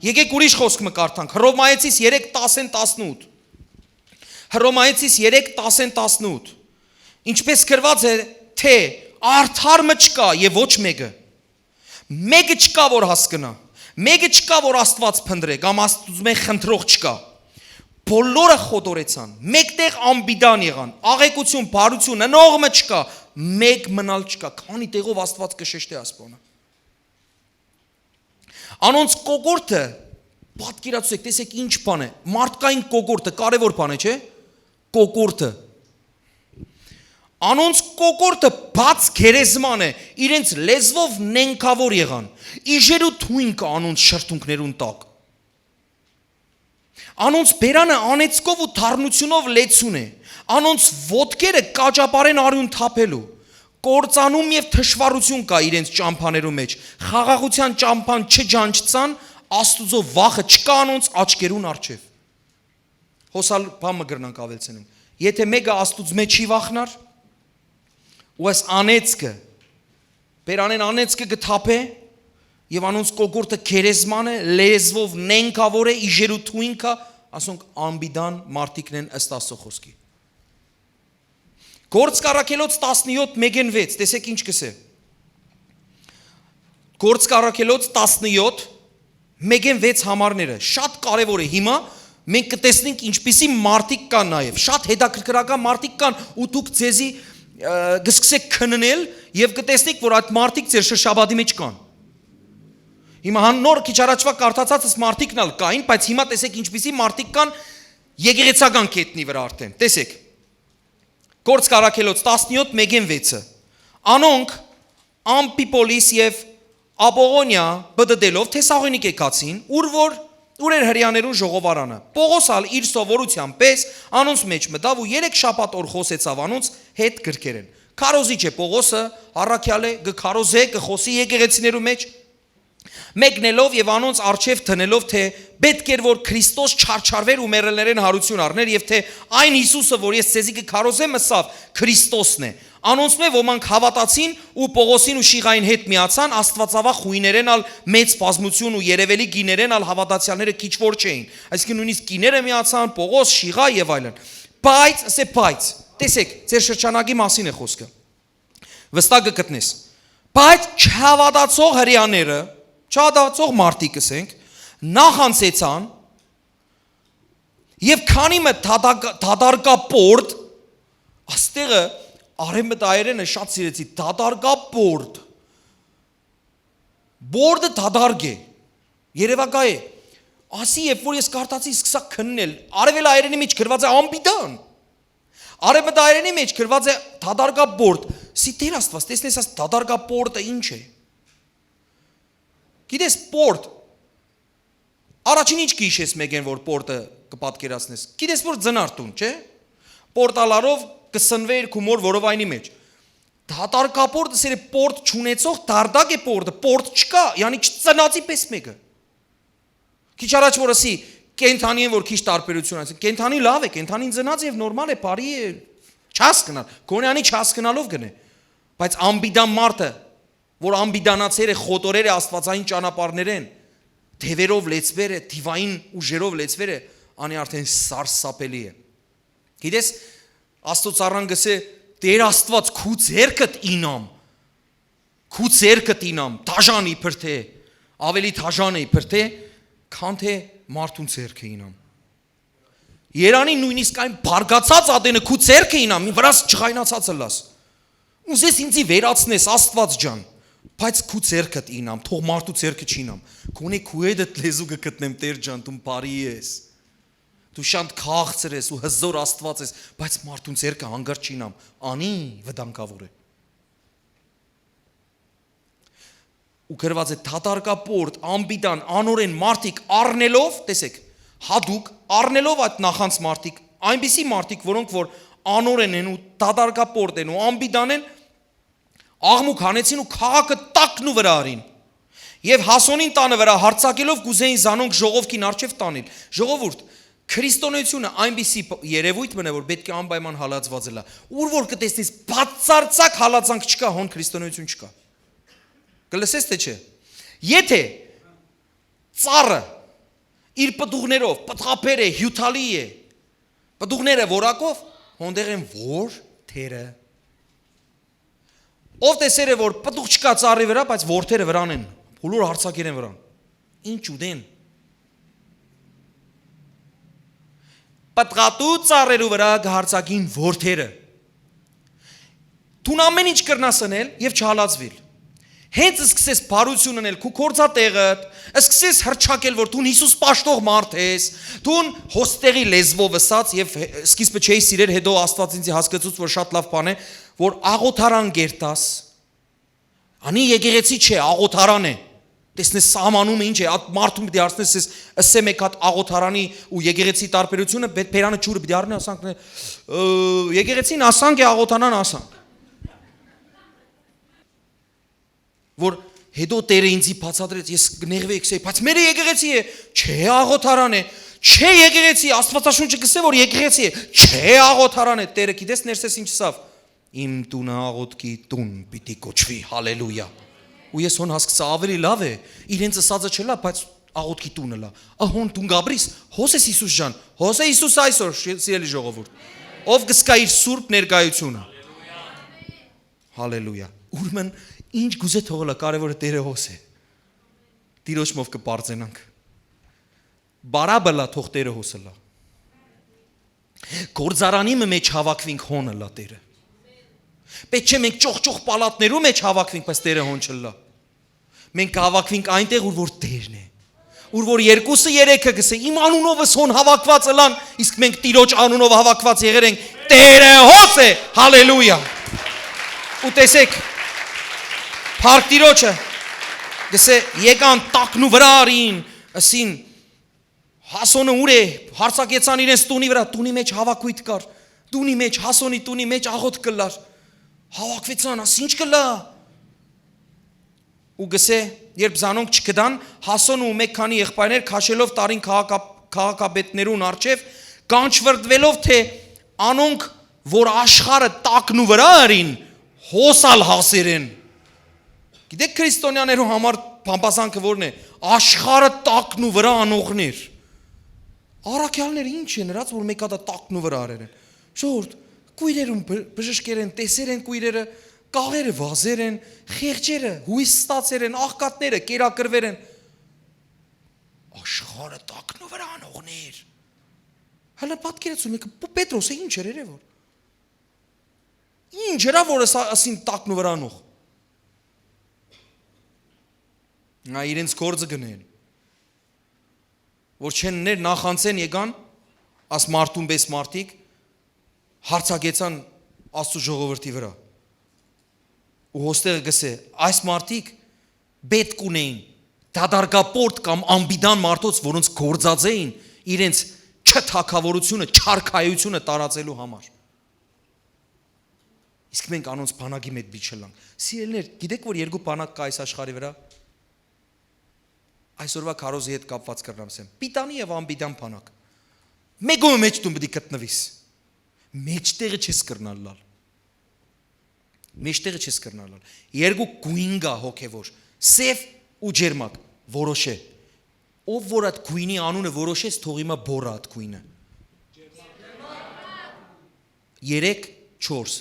Եկեք ուրիշ խօսք մը կարդանք։ Հռոմայեցիս երեք տասը տասնութ։ Հռոմայեցիս երեք տասը տասնութ։ Ինչպես գրված է, թէ արդար մը չկայ եւ ոչ մէկը։ Մէկը չկայ, որ հասկնայ։ Մէկը չկայ, որ Աստուած փնտռէ կամ Աստուծմէ խնդրող չկայ։ Բոլորը խոտորեցան, մէկտեղ անպիտան եղան, աղեկություն, բարություն, ընող մը չկայ, մէկ մըն ալ չկայ, քանի տեղով Աստուած կը շեշտէ այս բանը։ Անոնց կոկորտը, պատկերացուեցեք, տեսեք ինչ բան է, մարդկային կոկորտը, կարևոր բան է, չէ՞, կոկորտը։ Անոնց կոկորտը բաց գերեզման է, իրենց լեզվով նենգաւոր եղան, իժերու թոյն կայ անոնց շրթունքներուն տակ։ Անոնց բերանը անեծքով ու թարմութիւնով լեցուն է, անոնց ոտքերը կաճապարեն արիւն թափելու, կործանում եւ թշուառութիւն կայ իրենց ճամբաներու մէջ, խաղաղութեան ճամբան չջանչցան, Աստուծոյ վախը չկայ անոնց աչքերուն առջեւ։ Հոս ալ բան մը կրնանք աւելցնենք։ Եթե մէկը Աստուծմէ չի վախնար, ու այս անեծքը, բերանեն անեծքը կը թափէ, եւ անոնց կոկորտը գերեզման է, լեզվով նենգաւոր է, իժերու թոյն կայ, ասոնք անպիտան մարդիկն են ըստ Աստծո խօսքի։ Գործք Առաքելոց տասնեօթ մէկէն վեց, տեսեք ինչ կ'ըսէ։ Գործք Առաքելոց տասնեօթ, մէկէն վեց համարները։ Շատ կարեւոր է հիմա, մենք կը տեսնենք ինչպիսի մարդիկ կան նաեւ, շատ հետաքրքրական մարդիկ կան, ու դուք ձեզի, ը, կը սկսեք քննել եւ կը տեսնեք, որ այդ մարդիկ ձեր շրջապատի մէջ կան։ Հիմա հան նոր քիչ առաջուայ կարդացածս մարդիկն ալ կային, բայց հիմա տեսեք ինչպիսի մարդիկ կան եկեղեցական կետնի վրայ արդեն։ Տեսեք, Գործք Առաքելոց տասնեօթ մէկէն վեցը։ Անոնք Ամպիպոլիս եւ Աբողոնիա պտտելով Թեսաղոնիկէ գացին, ուր որ, ուր էր Հրեաներուն ժողովարանը։ Պողոս ալ իր սովորութեան պէս անոնց մէջ մտաւ ու երեք շաբաթ օր խօսեցաւ անոնց հետ գրքերէն։ Քարոզիչ է Պողոսը, առաքեալ է, կը քարոզէ, կը խօսի եկեղեցիներու մէջ, մեկնելով եւ անոնց առջեւ դնելով, թէ պէտք էր որ Քրիստոս չարչարուէր ու մեռելներէն յարութիւն առներ, եւ թէ այն Յիսուսը, որ ես ձեզի կը քարոզեմ, ըսաւ, Քրիստոսն է։ Անոնցմէ ոմանք հաւատացին ու Պողոսին ու Շիղային հետ միացան, աստուածավախ յոյներէն ալ մեծ բազմութիւն ու երեւելի կիներէն ալ հաւատացեալները քիչ որ չէին։ Այսինքն նոյնիսկ կիները միացան, Պողոս, Շիղայ եւ այլն։ Բայց, ասէ, բայց, տեսեք, ձեր շրջանակի մասին է խօսքը։ Վստահ կը գտնես։ Բայց չհաւատացող հրեաները, չհաւատացող մարդիկ, ասենք, նախանձեցան եւ քանի մը դատակ-, դատարկապորտ, աստեղը արեւմտայերէնը շատ սիրեցի, դատարկապորտ, բորդը դատարկ է, երևակայ է, ասի, երբ որ ես կարդացի, սկսա քննել, արևելայերենի մեջ գրված է անպիտան, արևմտայերենի մեջ գրված է դատարկապորտ, սի Տեր Աստված, տեսնես, աս դատարկապորտը ինչ է, գիտես, պորտ, առաջին ինչ կը յիշես մեկեն, որ պորտը կը պատկերացնես, գիտես, որ ձնարտուն, չէ՞, պորտալարով կը սնվէ իր քու մոր որովայնի մեջ, դատարկապորտը սերը պորտ չունեցող դարդակ է պորտը, պորտ չկա, յանի չծնածի պես մեկը։ Քիչ առաջ որ ասի, կենդանին որ քիչ տարբերություն ասի, կենդանի լավ է, կենդանին ծնած եւ նորմալ է, բարի է, Չհասկնար, գոնե անի չհասկնալով կ'ընէ։ Բայց անպիտան մարդը, որ անպիտանացեր է, խոտորեր է աստուածային ճանապարհներէն, թեւերով լեցուեր է, թիվային ուժերով լեցուեր է, անի արդեն սարսափելի է։ Գիտես, Աստուծարան կ'ըսէ. «Տէր Աստուած, քու ձեռքդ ինամ, քու ձեռքդ ինամ, դաժան իբր թէ, ավելի դաժան է իբր թէ, քան թէ մարդուն ձեռքը ինամ»։ Երանի նոյնիսկ այն բարգացած ատենը քու ձեռքը ինամ, վրաս ջղայնացած ըլլաս։ Ուզես ինձի վերացնես, Աստուած ջան, բայց քու ձեռքդ ինամ, թող մարդու ձեռքը չինամ։ Գոնե քու հետդ լեզու կը գտնեմ, Տէր ջան, դուն բարի ես։ Դու շատ քաղցր ես ու հզոր Աստուած ես, բայց մարդուն ձեռքը հանկարծ չինամ, անի վտանգաւոր է։ Ու գրուած է դատարկապորտ, անպիտան, անօրէն մարդիկ առնելով, տեսեք, հատուկ առնելով այդ նախանձ մարդիկ, այնպիսի մարդիկ, որոնք որ անօրէն են ու դատարկապորտ են ու անպիտան են, աղմուկ հանեցին ու քաղաքը տակնու վրա առին։ Եւ Հասոնին տանը վրա հարձակելով կ'ուզեին զանոնք ժողովքին առջեւ տանիլ։ Ժողովուրդ, քրիստոնեությունը այնպիսի բ-, երևույթ մնա, որ պէտք է անպայման հալածուած ըլլայ։ Ուր որ կը տեսնես, բացարձակ հալածանք չկայ, հոն քրիստոնեություն չկայ։ Կը լսես թէ չէ։ Եթէ ծառը իր պտուղներով պտղաբեր է, հիւթալի է, պտուղները որակով, հոնդեղ են որ թերը։ Ով տեսեր է, որ պտուղ չկայ ծառի վրա, բայց որդերը վրան են, բոլոր հարցակերեն վրան։ Ինչ ուտեն։ Պտղատու ծառերու վրա կը հարցակին որդերը։ Դուն ամեն ինչ կրնաս ընել եւ չհալածուիլ։ Հենց սկսես բարություն ընել քու գործատեղդ, սկսես հրճակել, որ դուն Յիսուս պաշտող մարդ ես, դուն հոստեղի լեզվով ըսած, եւ հե-, սկիզբը չէի սիրեր, հետո Աստուած ինձի հասկացուց, որ շատ լավ բան է, որ աղոթարան կերտաս, անի եկեղեցի չէ, աղոթարան է։ Տեսնես, սահմանում ինչ է, այդ մարդուն պիտի հարցնես, ես ըսեմ եք հատ աղոթարանի ու եկեղեցի տարբերությունը, բե-, բերանը ջուրը պիտի առնի, ասանք, ը, եկեղեցին ասանք է, աղոթանան ասանք։ Որ հետո Տերը ինձի բացատրեց, ես կնեղվեի, կսեի, բայց մեր եկեղեցի է, չէ, աղոթարան է, չէ, եկեղեցի, Աստվածաշունչը կսե, որ եկեղեցի է, չէ, աղոթարան է, Տերը գիտես ներսես ինչ սավ, իմ տունը աղոթքի տուն պիտի կոչուի, հալելույա։ Ու ես հոն հասկցա ավելի լավ է, իրենց ըսածը չլա, բայց աղոթքի տունը լա։ Ահոն տուն գաբրիս, հոս ես Յիսուս ջան, հոս է Յիսուս այսօր, շի-, սիրելի ժողովուրդ, ով կսկա իր սուրբ ներկայությունը։ Հալելույա։ Ուրեմն ինչ գուզե թողլա, կարևորը Տերը հոս է։ Տիրոջմով կը պարծենանք։ Բարաբը լա, թող Տերը հոս ըլլա։ Գործարանի մը մեջ հավաքվինք, հոն ըլլա Տերը։ Պէտք չէ մենք ճոխ-ճոխ պալատներու մեջ հավաքվինք, բայց Տերը հոն չըլլա։ Մենք կհավաքվինք այնտեղ, ուր որ Տերն է։ Ուր որ երկուսը երեքը կսե, իմ անունովս հոն հավաքված ըլան, իսկ մենք Տիրոջ անունով հավաքված եղեր ենք, Տերը հոս է, հալելույա։ Ու տեսեք, փառք Տիրոջը, կսե, եկան տակնու վրա արին, ըսին, Հասոնը ուր է, հարցակեցան իրենց տունի վրա, տունի մեջ հավաքույթ կար, տունի մեջ, Հասոնի տունի մեջ աղոթք կլար, հավաքվեցան, աս ինչ կլա։ Ու գսե, երբ զանոնք չկդան, Հասոնը ու մեկ քանի եղբայրներ քաշելով տարին քաղաքապ-, քաղաքապետներուն առջև, կանչվրդվելով, թէ անոնք, որ աշխարհը տակնու վրա ըրին, հոս ալ հասեր են։ Գիտեք, քրիստոնյաներու համար բամբասանքը որն է, աշխարհը տակնու վրա անողներ։ Առաքյալները ինչ են ըրած, որ մեկ հատա տակնու վրա արեր են։ Ժողովուրդ, կույրերուն բ-, բժշկեր են, տեսեր են կույրերը, կաղերը վազեր են, խեղճերը հույս ստացեր են, աղքատները կերակրվեր են։ Աշխարհը տակնու վրա անողներ։ Հələ պատկերացու, մեկը ਪ-, Պետրոսը ինչ էր, երևոր։ Ինչ էր, որ ըս-, ասին տակնու վրա անող։ Նա իրենց գործը գնեն, որ չեն ներ նախանցեն եկան, աս մարդուն պես մարդիկ, հարցակեցան Աստծու ժողովրդի վրա։ Ու հոստեղը գսե, այս մարդիկ պետք ունեին դատարկապորտ կամ անպիտան մարդոց, որոնց գործած էին իրենց չթակավորությունը, չարքայությունը տարածելու համար։ Իսկ մենք անոնց բանակի մեջ պիտի չլանք։ Սիրելիներ, գիտեք, որ երկու բանակ կա այս աշխարհի վրա։ Այսօրվա քարոզի հետ կապված կրնամ ասեմ, պիտանի եւ անպիտան բանակ։ Մեկու մեջ դու պիտի գտնվիս։ Մեջտեղը չես կրնալ լալ։ Մեջտեղը չես կրնալ լալ։ Երկու գույն կայ հոգեոր, սեւ ու ջերմակ, որոշէ։ Ով որ այդ գույնի անունը որոշեց, թող հիմա բոռ այդ գույնը։ Երեք, չորս։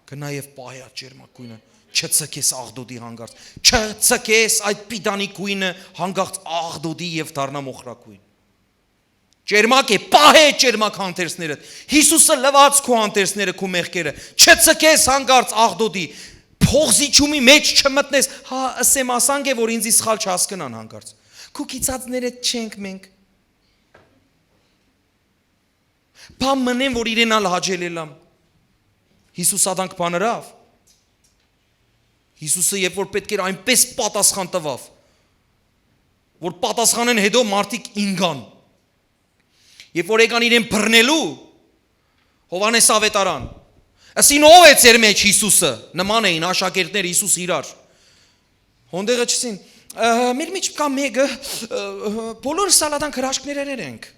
Կնայ եւ պահի այդ ջերմակ գույնը, չցկես աղտոտի հանկարծ, չցկես այդ պիտանի գույնը հանկարծ աղտոտի եւ դառնայ մոխրագույն։ Ջերմակ է, պահէ ջերմակ հանդերձներդ։ Յիսուսը լուած քու հանդերձները, քու մեղքերը։ Չցկես հանկարծ աղտոտի, փոխզիջումի մէջ չմտնես, հա, ըսեմ ասանկ է, որ ինձ սխալ չհասկնան հանկարծ։ Քու գիծածներդ չենք մենք։ Բան մնեմ, որ իրեն ալ հաճելելամ։ Յիսուս ադանք բան ըրաւ։ Յիսուսը, երբ որ պէտք էր, այնպէս պատասխան տուաւ, որ պատասխանեն հետո մարդիկ ինկան։ Երբ որ եկան իրեն բռնելու, Յովհաննէս Աւետարան, ըսին, ո՞վ է ձեր մեջ Յիսուսը, նման էին աշակերտները Յիսուս իրար։ Հոնդեղը չսին, «Ը, մեր մեջ կայ մէկը, ը, ը, բոլորս ալ ադանք հրաշքներէն ենք»։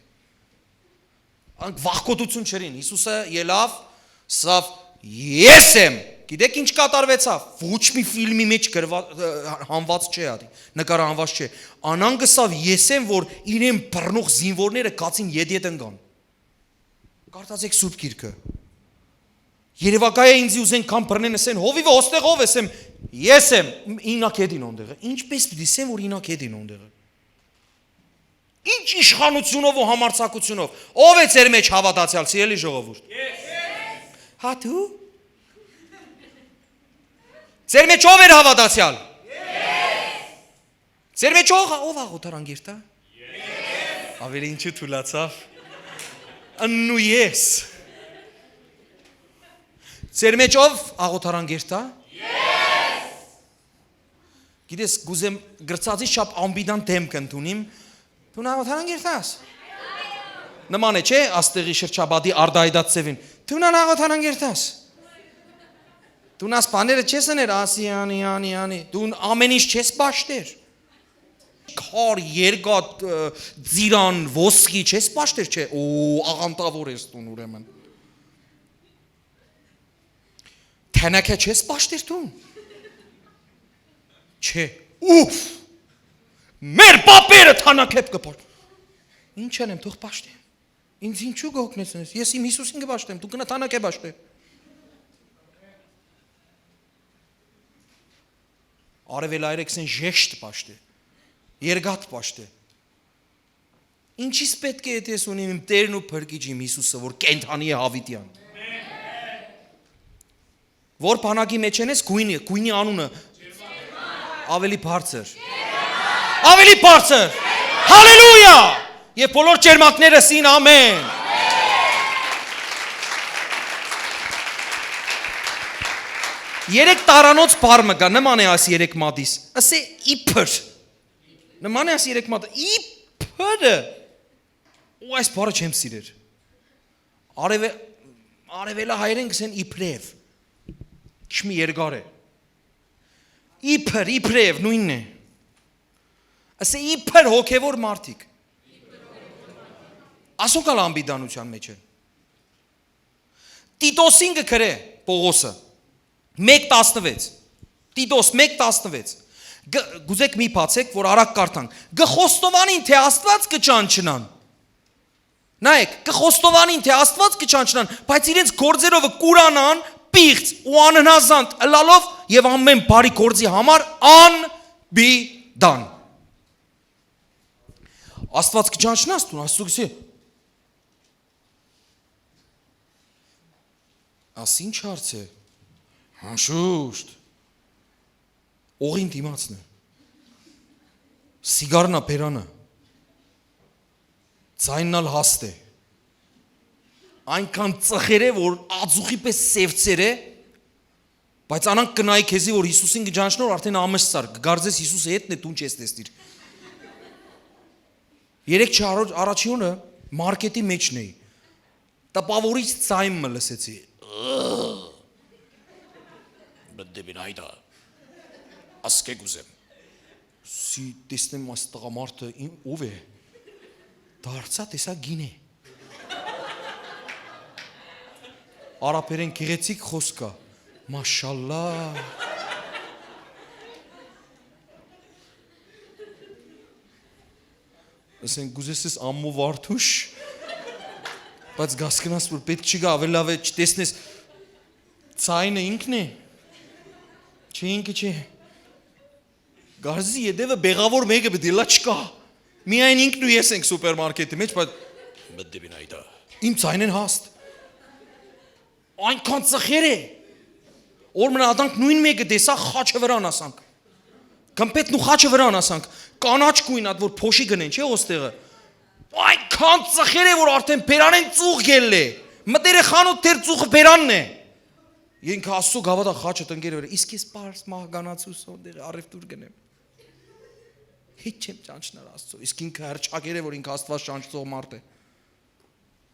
Անք վախկոտություն չերին, Յիսուսը ելաւ, սավ, «Ես եմ»։ Գիտեք ինչ կատարվեցաւ։ Ոչ մի ֆիլմի մեջ գրված, ը, հանված չէ ատի, նկարահանված չէ։ Անանկ ըսաւ, «Ես եմ», որ իրեն բռնող զինվորները գացին ետետ ընկան։ Կարդացեք Սուրբ Գիրքը։ Երեւակայ է ինձի ուզեն կամ բռնեն, ըսեն, «Հովիվը, ոստեղ ո՞վ ես»։ Եմ, «Ես եմ»։ Իննակ ետին հոնդեղը։ Ինչպէս պիտի սեմ, որ իննակ ետին հոնդեղը։ Ինչ իշխանությունով ու համարձակությունով։ Ո՞վ է ձեր մեջ հաւատացեալ, սիրելի ժողովուրդ։ Հա դու։ Ձեր մեջ ո՞վ էր հաւատացեալ։ Ձեր մեջ ո՞վ, ո՞վ աղոթարան կերտա։ Ավելի ինչու թուլացավ։ Ըննու ես։ Ձեր մեջ ո՞վ աղոթարան կերտա։ Գիտես, կուզեմ գրծածի շապ անպիտան դեմք ընդունիմ։ Դու աղոթարան կերտաս։ Նման է, չէ՞, աստեղի շրջապատի արտահայտած ձևին։ Դու աղոթարան կերտաս։ Դու նաս բաները չես ըներ, ասի, անի, անի, անի։ Դու ամեն ինչ չես պաշտեր։ Քար, երկաթ, ը, ծիրան, ոսկի չես պաշտեր, չէ՞։ Օ, աղանդավոր ես դուն ուրեմն։ Թանաքը չես պաշտեր դուն։ Չէ։ Ուֆ։ Մեր պապերը թանաքը կը պաշ-, Ինչ անեմ, թող պաշտեն։ Ինձ ինչու կօգնեցնես։ Ես իմ Յիսուսին կը պաշտեմ, դու գնա թանաքը պաշտե։ Արևելայրեքսեն ժեշտ պաշտե։ Երկաթ պաշտե։ Ինչի՞ս պէտք է, եթե ես ունիմ իմ Տերն ու Փրկիչ իմ Յիսուսը, որ կենդանի է հավիտյան։ Որ բանակի մեջ են ես, գույնի, գույնի անունը ավելի բարձր։ Ավելի բարձր։ Հալելույա։ Եվ բոլոր ճերմակները սին ամեն։ Երեք տարանոց բառ մը կա, նման է այս երեք մատիս։ Ասե իբր։ Նման է այս երեք մատը։ Իբրը։ Ու այս բառը չեմ սիրեր։ Արևե-, արևելահայերեն կսեն իբրև։ Քիչ մի երկար է։ Իբր, իբրև, նույնն է։ Ասե իբր հոգևոր մարդիկ։ Ասոնք ալ անպիտանության մեջ են։ Տիտոսին կը գրէ Պողոսը, մեկ տասնվեց։ Տիտոս մեկ տասնվեց։ Գ-, գուզեք մի բացեք, որ արագ կարդանք։ Կը խոստովանին, թե Աստուած կը ճանչնան։ Նայեք, կը խոստովանին, թե Աստուած կը ճանչնան, բայց իրենց գործերովը կուրանան պիղծ ու անհնազանդ ըլալով եւ ամեն բարի գործի համար անպիտան։ Աստուած կը ճանչնաս դուն, Աստուծո գսի։ Աս ինչ հարց է։ Անշուշտ։ Օղին դիմացն է։ Սիգարնա բերանը։ Ձայնն ալ հաստ է։ Այնքան ծխեր է, որ ածուխի պես սևցեր է, բայց անանք կնայի քեզի, որ Յիսուսին կճանչնոր, արդեն ամս սար, կգարձես Յիսուսը հետն է, դուն չես տեսնիր։ Երեկ չարո-, առաջինը մարքեթի մեջն էի։ Տպավորիչ ձայն մը լսեցի։ Բնդեմին, հայդա, ասկե կուզեմ։ Սի տեսնեմ այս տղամարդը իմ-, ով է։ Դարձա տեսա գին է։ Արաբերէն գեղեցիկ խօսք կայ։ Մաշալլա։ Ասեն, կ'ուզես ամմու վարդուշ, բայց գասկնաս որ պետք չի գա, ավել լաւ է չտեսնես, ցայնը ինքն է, չէ, ինքը չէ, գարզի ետևը բեղաւոր մեկը պիտի լա չկա, միայն ինքն ու ես ենք սուպերմարկետի մեջ, բայց մտդիպին այդա, իմ ցայնեն հաստ, այնքան ծխեր է, որ մնա ադանք նույն մեկը տեսա խաչը վրան ասանք, կմպետ նու խաչը վրան ասանք, կանաչ գույն ատ որ փոշի գնեն, չէ, ոստեղը, այնքան ծխեր է, որ արդեն բերանեն ծուղ գելլե, մտերը խանութ դեր ծուղը բերանն է, ինքը Աստծո գավաթա խաչը տնկերը վրա, իսկ ես պարս մահկանացու սոնդեղը առևտուր գնեմ, հիչ չեմ ճանչնար Աստծո, իսկ ինքը հրճակեր է, որ ինքը Աստված ճանչցող մարդ է,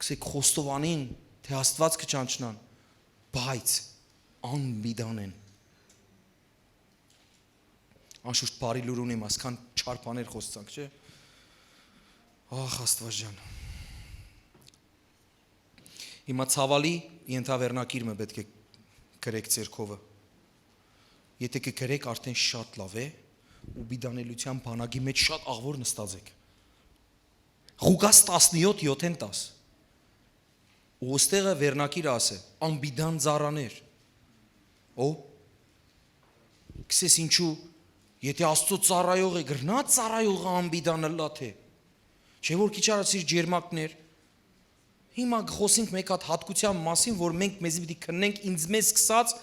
կսեք խոստովանին, թե Աստված կը ճանչնան, բայց անմիդան են, անշուշտ բարի լուր ունիմ, ասքան չար բաներ խոսցանք, չէ, ախ Աստված ջան, հիմա ցավալի ենթավերնակիր մը պետք է գրեք ձեր քովը, եթե կը գրեք արդեն շատ լաւ է, ու պիտանելիության բանակի մեջ շատ աղվոր նստած եք, Ղուկաս տասնյոթ յոթ են տաս, ու ոստեղը վերնակիրը ասէ, անպիտան ծառաներ, ո, կսես ինչու, եթե Աստծո ծառայող է, գրնա ծառայողը անպիտան ըլլա թե, չէ որ քիչ առաջ իր ջերմակներ, հիմա կխոսենք մեկ հատ հատկության մասին, որ մենք մեզի պիտի քննենք ինձ մեզ սկսած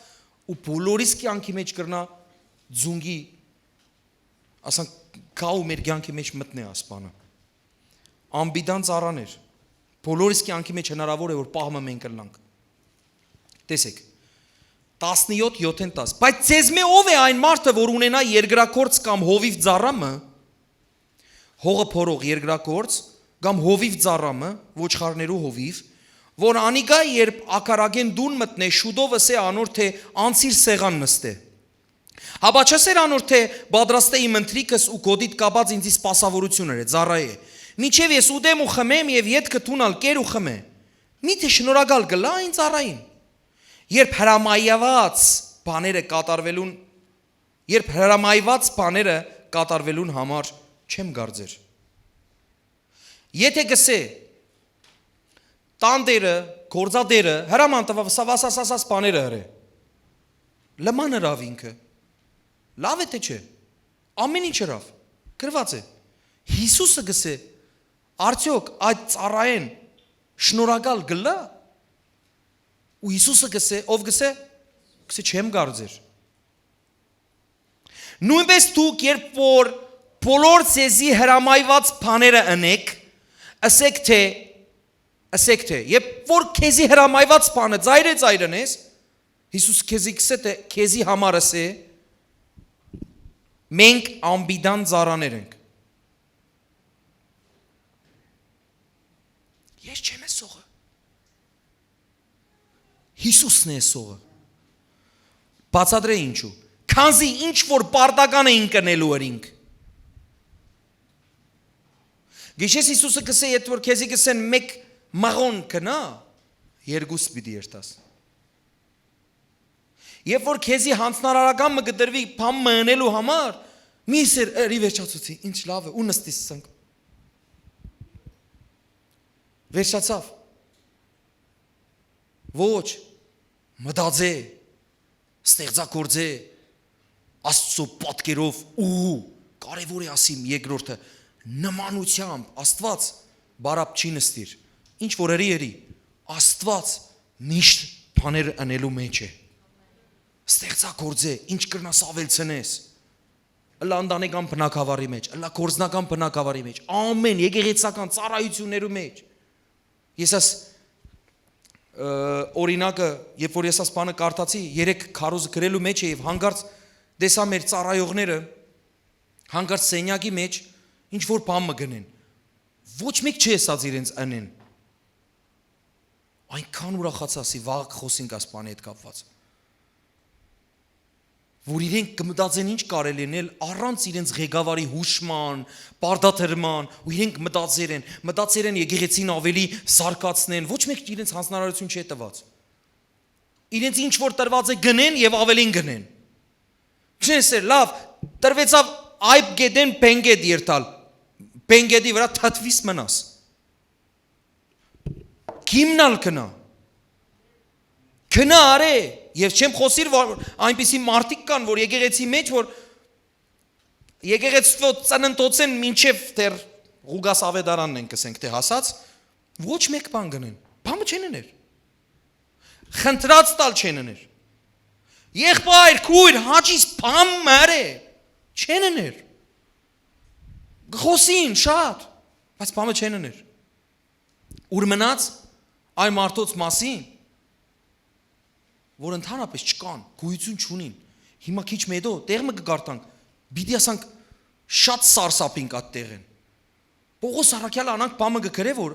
ու բոլորիս կյանքի մեջ կրնա ձունգի, ասանք, գա ու մեր կյանքի մեջ մտնե ասպանը, անպիտան ծառաներ, բոլորիս կյանքի մեջ հնարավոր է որ պահ մը մենք ըլլանք, տեսեք, տասնյոթ յոթ են տաս, բայց ձեզմէ ով է այն մարդը որ ունենայ երկրագործ կամ հովիվ ծառա մը, հողը փորող երկրագործ կամ հովիվ ծառա մը, ոչխարներու հովիվ, որ անիկա երբ ակարագէն տուն մտնէ, շուտով ըսէ անոր, թե անցիր սեղան նստէ։ Հապա չըսէր անոր, թե պատրաստէ իմ ընթրիքս ու գօտիդ կապած ինծի սպասաւորութիւն ըրէ, ծառայէ, մինչեւ ես ուտեմ ու խմեմ եւ ետքը տուն ալ կեր ու խմէ։ Միթէ շնորհակալ կ'ըլլայ այն ծառային, երբ հրամայուած բաները կատարուելուն, երբ հրամայուած բաները կատարուելուն համար չեմ կարծեր։ Եթե կ'ըսէ, տան տէրը, գործատէրը հրաման տուաւ, սա, սա, սա, սա բաները հրէ։ Լման ըրաւ ինքը։ Լաւ է թե չէ։ Ամեն ինչ ըրաւ։ Գրուած է։ Յիսուսը կ'ըսէ, արդեօք այդ ծառայէն շնորհակալ կ'ըլլայ։ Ու Յիսուսը կ'ըսէ, ով կ'ըսէ, կ'ըսէ, չեմ կարծեր։ Նոյնպէս դուք, երբ որ բոլոր ձեզի հրամայուած բաները ընեք, ըսեք, թե, ըսեք, թե, երբ որ քեզի հրամայուած բանը ծայրե ծայրն ես, Յիսուս քեզի կ'ըսէ, թե քեզի համար ըսէ, մենք անպիտան ծառաներ ենք։ Ես չեմ էս սողը։ Յիսուսն է սողը։ Բացատրե ինչու։ Քանզի ինչ որ պարտական է ինք ընելու էր ինք։ Գիշես Յիսուսը կ'ըսէ, երբ որ քեզի կ'ըսեն, «Մէկ մաղոն գնա», երկուս պիտի երթաս։ Երբ որ քեզի յանձնարարական մը կտրուի բան մը ընելու համար, մի սեր, «Էրի վերջացուցի, ինչ լաւ է, ու նստիս սանք»։ Վերջացաւ։ Ոչ, մտածէ, ստեղծագործէ, Աստծո պատկերով ու կարևոր է ասիմ երկրորդը, նմանությամբ Աստված բարապ չի նստիր, ինչ որ ըրի, ըրի, Աստված միշտ բաներ ընելու մեջ է, ստեղծագործէ, ինչ կրնաս ավելցնես, ըլլա ընտանեկան բնակավարի մեջ, ըլլա գործնական բնակավարի մեջ, ամեն եկեղեցական ծառայություններու մեջ։ Ես աս, ը, օրինակը, երբ որ ես աս բանը կարդացի, երեք քարոզը գրելու մեջ է եւ հանկարծ տեսա մեր ծառայողները, հանկարծ սենյակի մեջ ինչ որ բան մը գնեն։ Ոչ մեկ չի ըսած իրենց ընեն։ Այնքան ուրախացա, ասի, վաղ կխոսենք աս բանի հետ կապված։ Որ իրենք կմտածեն ինչ կարելի ըլլալ առանց իրենց ղեկավարի յուշման, պարտադրման, ու իրենք մտածեր են, մտածեր են եկեղեցին ավելի զարգացնեն, ոչ մեկ իրենց հանձնարարություն չէ տված։ Իրենց ինչ որ տրուած է, գնեն եւ աւելին գնեն։ Չեն սեր, լաւ, տրուեցաւ այբ գետեն պենկետ երթալ։ Պենկետի վրայ թթուիս մնաս։ Քիմնալ գնա։ Գնա արե, եւ չեմ խօսիր, որ այնպիսի մարդիկ կան, որ եկեղեցի մեջ, որ եկեղեցու ծննդոցէն մինչեւ դեռ Ղուկաս Ավետարանն են, կսենք, դեռ հասած, ոչ մէկ բան գնեն։ Բան մը չեն էներ։ Խնդրած տալ չեն էներ։ Եղբայր, քույր, հաճիս բան մը արե, չեն էներ։ Կխօսին շատ, բայց բան մը չեն էներ։ Ուր մնաց այն մարդոց մասին, որ ընդհանրապես չկան, գոյություն չունին։ Հիմա քիչ մը հետո տեղ մը կկարդանք, պիտի ասանք, շատ սարսափինք այդ տեղեն։ Պողոս առաքյալը անանք բան մը կը գրէ, որ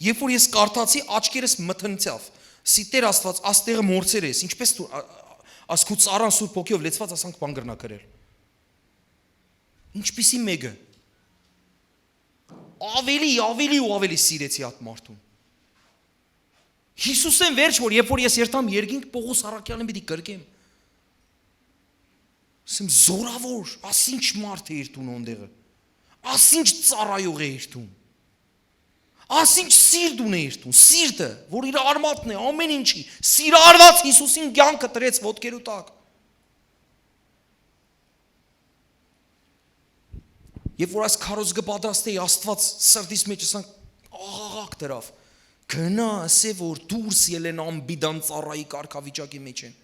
երբ որ ես կարդացի, աչքերս մթնցաւ, սի Տեր Աստուած, աստեղը մորցեր ես, ինչպես դու, ա-, ա-, աս քու ծառան Սուրբ Հոգիով լեցված, ասանք բան կրնա գրել։ Ինչպիսի մեկը, ավելի, ավելի ու ավելի սիրեցի այդ մարդուն։ Յիսուսէն վերջ, որ երբ որ ես երթամ երկինք, Պողոս առաքյալին պիտի կրկեմ։ Ասեմ, զորավոր, աս ինչ մարդ է իր տուն, օնդեղը, աս ինչ ծառայող է իր տուն, աս ինչ սիրտ ունի իր տուն, սիրտը, որ իր արմատն է, ամեն ինչի, սիրարված Յիսուսին կյանքը տրեց ոտքերու տակ։ Երբ որ այս քարոզը կը պատրաստէի, Աստուած սրտիս մեջ, ասանք, աղաղակ դրաւ. «Գնա, ասէ, որ դուրս ելեն անպիտան ծառայի կարգավիճակի մեջ են։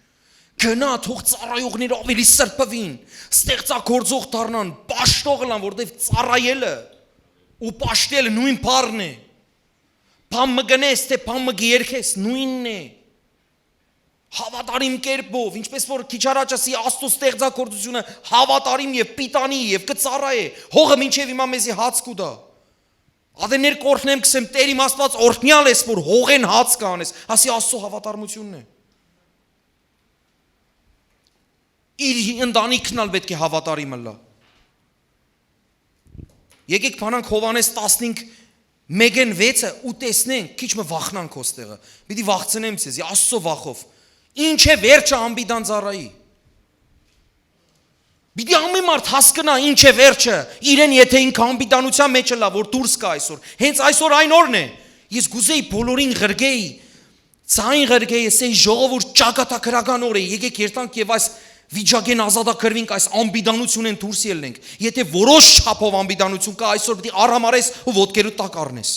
Գնա, թող ծառայողները ավելի սրբուին, ստեղծագործող դառնան, պաշտող ըլլան, որտեւ ծառայելը ու պաշտելը նոյն բառն է։ Բան մը գնես, թէ բան մը կ'երգես, նոյնն է։ Հաւատարիմ կերպով, ինչպես որ քիչ առաջ ասի, Աստուծոյ ստեղծագործութիւնը հաւատարիմ եւ պիտանի եւ կը ծառայէ, հողը մինչեւ հիմա մեզի հաց կու տայ։ Ատեներ կ'օրհնեմ, կ'ըսեմ, Տէր իմ Աստուած, օրհնեալ ես, որ հողէն հաց կ'անես», ասի, Աստուծոյ հաւատարմութիւնն է։ Իր ընտանիքն ալ պէտք է հաւատարիմ ըլլայ։ Եկեք բանանք Յովհաննէս տասնհինգ, մէկէն վեցը ու տեսնենք, քիչ մը վախնանք հոստեղը։ Պիտի վախցնեմ ձեզի, Աստուծոյ վախով։ Ինչ է վերջը անպիտան ծառայի։ Պիտի ամեն մարդ հասկնայ ինչ է վերջը, իրեն, եթե ինքը անպիտանութեան մեջ ըլլայ, որ դուրս գայ այսօր։ Հենց այսօր այն օրն է։ Ես կ'ուզեի բոլորին ղրկեի, ձայն ղրկեի, ասեի, ժողովուրդ, ճակատագրական օր է, եկեք երթանք եւ այս վիճակէն ազատագրուինք, այս անպիտանութիւնէն դուրս ելնենք։ Եթե որոշ չափով անպիտանութիւն կայ, այսօր պիտի արհամարհես ու ոտքերուդ տակ առնես։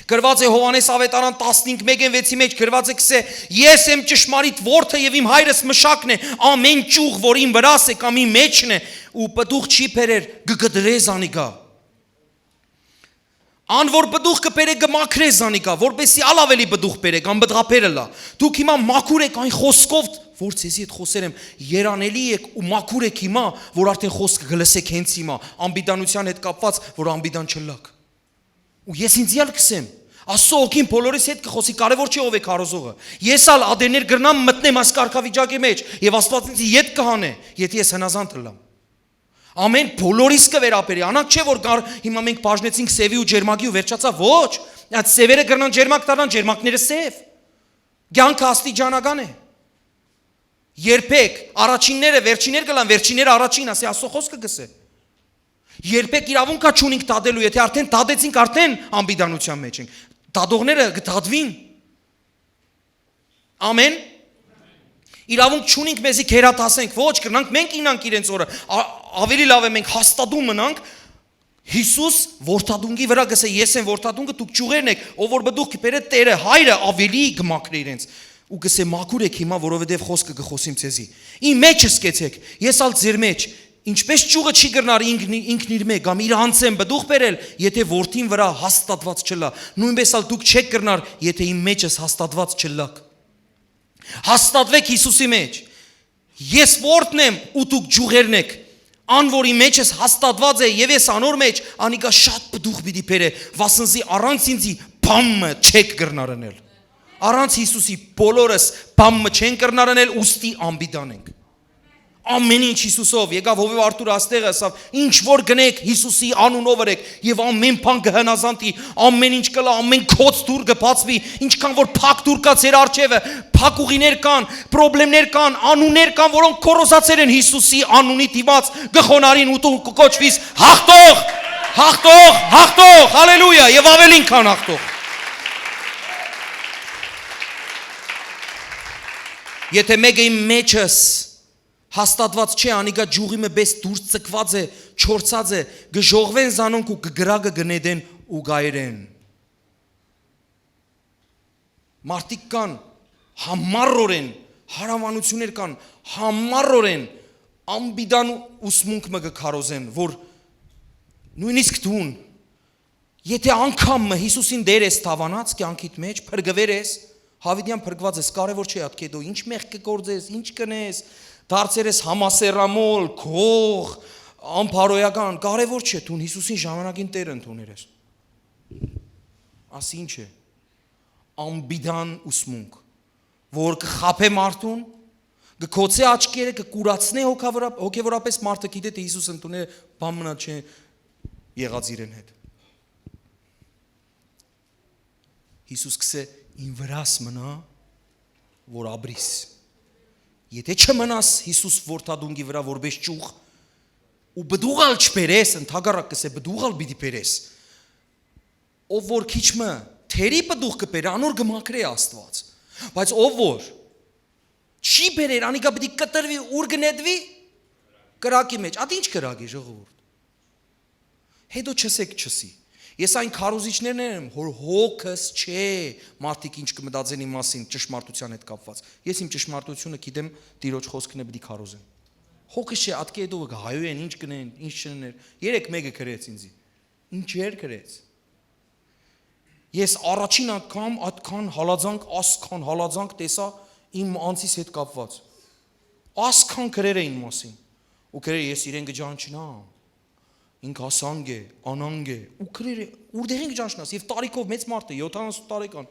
Գրուած է Յովհաննէս Աւետարան տասնհինգ մէկէն վեցի մեջ, գրուած է, կ'ըսէ. «Ես եմ ճշմարիտ որդը եւ իմ հայրս մշակն է, ամէն ճյուղ, որ իմ վրաս է կամ իմ մեջն է ու պտուղ չի բերեր, կը կտրէ զանիկա։ Ան որ պտուղ կը բերէ, կը մաքրէ զանիկա, որպեսզի ալ աւելի պտուղ բերէ կամ պտղաբեր ըլլայ։ Դուք հիմա մաքուր էք այն խօսքով, որ ձեզի հետ խօսեր եմ, երանելի էք ու մաքուր էք հիմա, որ արդեն խօսքը կը լսէք հենց հիմա, անպիտանութեան հետ կապուած, որ անպիտան չըլլաք»։ Ու ես ինձի ալ կ'ըսեմ, Աստուծոյ հոգին բոլորիս հետ կը խօսի, կարեւոր չի ով է քարոզողը։ Ես ալ ատեներ կրնամ մտնեմ այս կարգավիճակի մեջ, եւ Աստուած ինձի ետ կը հանէ, եթե ես հնազանդ ըլլամ։ Ամեն բոլորիս կը վերաբերի, անակ չէ՞ որ կար, հիմա մենք բաժնեցինք սեւի ու ջերմակի ու վերջացա, ոչ, այդ սեւերը կրնան ջերմակ դառնան, ջերմակները սեւ։ Կյանքը աստիճանական է։ Երբեք առաջինները վերջիներ կ'ըլլան, վերջինները առաջին, ասի Աստուծոյ խօսքը կ'ըսէ։ Երբեք իրաւունք չունինք դատելու, եթե արդեն դատեցինք, արդեն անպիտանութեան մեջ ենք։ Դատողները կը դատուին։ Ամեն։ Իրաւունք չունինք մեզի գերադասենք, ոչ, կրնանք մենք իյնանք իրենց օրը։ Ա-, ավելի լաւ է մենք հաստատուն մնանք։ Յիսուս որդատունկի վրայ կ'ըսէ. «Ես եմ որդատունկը, դուք ճիւղերն էք, ով որ պտուղ կը բերէ, Տէրը, Հայրը ավելի կը մաքրէ իրենց»։ Ու կ'ըսէ. «Մաքուր էք հիմա, որովհետեւ խօսքը կը խօսիմ ձեզի։ Իմ մեջ ըսկեցէք, ես ալ ձեր մեջ։ Ինչպես ճիւղը չի կրնար ինքն, ինքն իր մէ կամ իր անձէն պտուղ բերել, եթե որդին վրայ հաստատուած չըլլայ, նոյնպէս ալ դուք չէք կրնար, եթե իմ մեջս հաստատուած չըլլաք»։ Հաստատուեք Յիսուսի մեջ։ Ես որդն եմ ու դուք ճիւղերն էք։ Ան որ իմ մեջս հաստատուած է եւ ես անոր մեջ, անիկա շատ պտուղ պիտի բերէ, վասնզի առանց ինձի բան մը չէք կրնար ընել։ Առանց Յիսուսի բոլորս բան մը չեն կրնար ընել, ուստի անպիտան ենք։ Ամեն ինչ Յիսուսով։ Եկաւ Հովեւ Արթուր, աստեղ ըսաւ. «Ինչ որ գնեք, Յիսուսի անունով ըրեք, եւ ամեն բան կը հնազանդի, ամեն ինչ կ'ըլլայ, ամեն գոց դուռ կը բացուի, ինչքան որ փակ դուռ կայ ձեր առջեւը, փակ ուղիներ կան, պրոբլեմներ կան, անուններ կան, որոնք գոռոզացեր են Յիսուսի անունի դիմաց, կը խոնարհին ու դու կը կոչուիս յաղթող, յաղթող, յաղթող, հալելույա, եւ ավելին քան յաղթող»։ Եթե մեկը իմ մեջս հաստատուած չէ, անիկա ջուղի մը պէս դուրս ձգուած է, չորցած է, կը ժողվեն զանոնք ու կը կրակը կը նետեն ու կ'այրեն։ Մարդիկ կան, համառորեն, հարաւանություններ կան, համառորեն անպիտան ուսմունք մը կը քարոզեն, որ նոյնիսկ դուն, եթե անգամ մը Յիսուսին Տեր ես դաւանած կեանքիդ մէջ, փրկուեր ես, յաւիտեան փրկուած ես, կարեւոր չէ ատկետո, ինչ մեղք կը գործես, ինչ կ'ընես, դարձեր ես համասեռամոլ, գող, անբարոյական, կարեւոր չէ, դուն Յիսուսին ժամանակին Տեր ընդուներ ես։ Ասի ինչ է, անպիտան ուսմունք, որ կը խաբէ մարդուն, կը գոցէ աչքերը, կը կուրացնէ հոգավրա-, հոգեվորապէս մարդը գիտէ թէ Յիսուս ընդունել բան մնալ չէ եղած իրեն հետ։ Յիսուս կսէ. «Իմ վրաս մնա, որ ապրիս»։ Եթե չմնաս Յիսուս որդատունկի վրա որպէս ճյուղ, ու պտուղ ալ չբերես, ընդհակառակ կսէ, պտուղ ալ պիտի բերես։ Ով որ քիչ մը թերի պտուղ կը բերէ, անոր կը մաքրէ Աստուած։ Բայց ով որ չի բերեր, անիկա պիտի կտրուի, ուր կը նետուի, կրակի մէջ։ Ատ ինչ կրակ է, ժողովուրդ։ Հետո չըսեք, չըսի։ Ես այն քարոզիչներն եմ, որ հոգս չէ, մարդիկ ինչ կը մտածեն իմ մասին ճշմարտության հետ կապված։ Ես իմ ճշմարտությունը գիտեմ, Տիրոջ խօսքն է, պիտի քարոզեմ։ Հոգս չէ, ատկե հետո կը հայոյեն, ինչ կնեն, ինչ չններ։ Երեկ մեկը գրեց ինձի։ Ինչեր գրեց։ Ես առաջին անգամ այդքան հալածանք, ասքան հալածանք տեսա իմ անձիս հետ կապված։ Ասքան գրեր էին մասին։ Ու գրեր, ես իրեն կճանչնամ։ Ինք ասանկ է, անանկ է։ Ու գրեր է, ուրդեղին կճանչնաս, եւ տարիքով մեծ մարդ է, յոթանասուն տարեկան։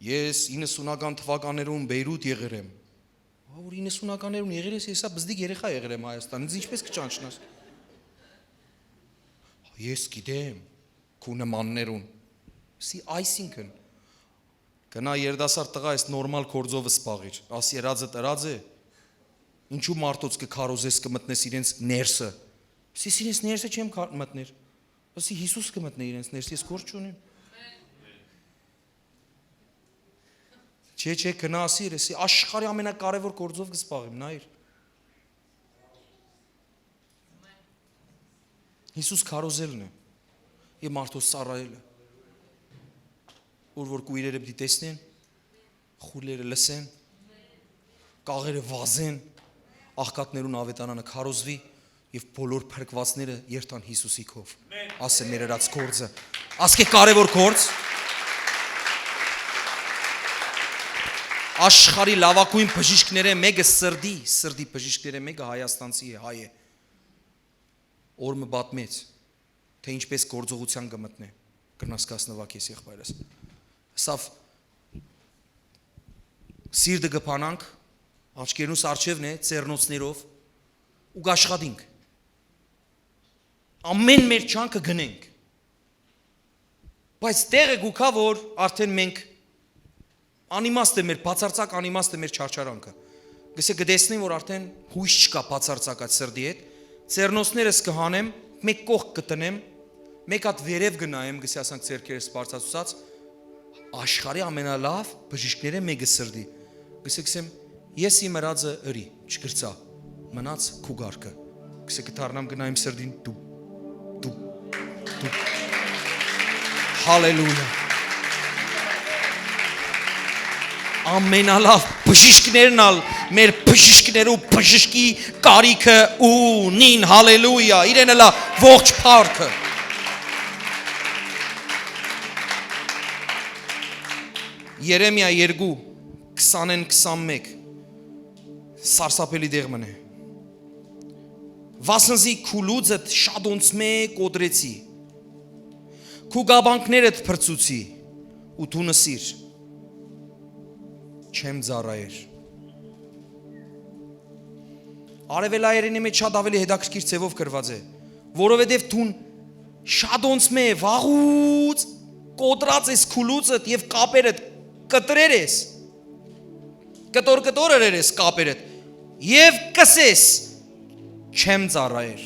Ես իննսունական թվականներուն Բեյրութ եղեր եմ։ Ա, որ իննսունականներուն եղեր ես, ես ա բզդիկ երեխա եղեր եմ Հայաստան, ինձ ինչպես կճանչնաս։ Ես գիտեմ, քու նմաններուն։ Սի, այսինքն, գնա երիտասարդ տղա, ես նորմալ գործով զբաղիր, աս երածը տրած է, ինչու մարդոց կը քարոզես, կը մտնես իրենց ներսը։ Սի, իրենց ներսը չեմ քար-, մտներ։ Ասի, Յիսուս կը մտնէ իրենց ներսը, ես գործ չունեմ։ Չէ, չէ, գնա ասի, ես աշխարհի ամենակարևոր գործով կը զբաղեմ, նայիր։ Յիսուս քարոզելն է եւ մարդոց ծառայելը, որ, որ կույրերը պիտի տեսնեն, խուլերը լսեն, կաղերը վազեն, աղքատներուն աւետարանը քարոզվի եւ բոլոր փրկվածները երթան Յիսուսի քով։ Ասե մեր ըրած գործը։ Ասկե կարևոր գործ։ Աշխարհի լավագույն բժիշկները մեկը, սրդի, սրդի բժիշկները մեկը հայաստանցի է, հայ է։ Օր մը պատմեց, թէ ինչպես գործողության կը մտնէ, կրնաս կասնուա քեզ, եղբայրս։ Սավ սիրտը կը փանանք, աչքերնուս արջևն է, ծերնոցներով, ու կաշխատինք։ Ամեն մեր չանքը գնենք։ Բայց տեղը կու գայ, որ արդեն մենք անիմաստ է մեր, բացարձակ անիմաստ է մեր չարչարանքը։ Գսե կը տեսնեմ, որ արդեն հույս չկա բացարձակ այդ սրդի հետ։ Ծերնոցներս կը հանեմ, մեկ կողք կը տնեմ, մեկ հատ վերև կը նայեմ, գսե ասանք ձեռքերս բարձրացուցած, աշխարհի ամենալավ բժիշկները մեկը սրդի։ Գսե գսեմ, ես իմ ըրածը ըրի, չկրցայ, մնաց քու կարգը։ Գսե կը դառնամ, կը նայեմ սրդին, դու, դու, դու։ Հալելույա։ Ամենալավ բժիշկներն ալ մեր բժիշկներու բժշկի կարիքը ունին, հալելույա, իրեն ըլլայ ողջ փառքը։ Երեմիա երկու, քսանեն քսանմեկ, սարսափելի դեղ մնե։ Վասնզի քու լուծդ շատոնցմէ կոտրեցի, քու կապանքներդ փրցուցի ու դու նսիր, չեմ ծառայեր։ Արեւելայերէնի մէջ շատ աւելի հետաքրքիր ձեւով գրուած է, որովհետեւ դուն շատ անոնցմէ վաղուց կոտրած ես քու լուծդ եւ կապերդ կտրեր ես, կտոր-կտոր ըրեր ես կապերդ եւ կ'ըսես. «Չեմ ծառայեր»։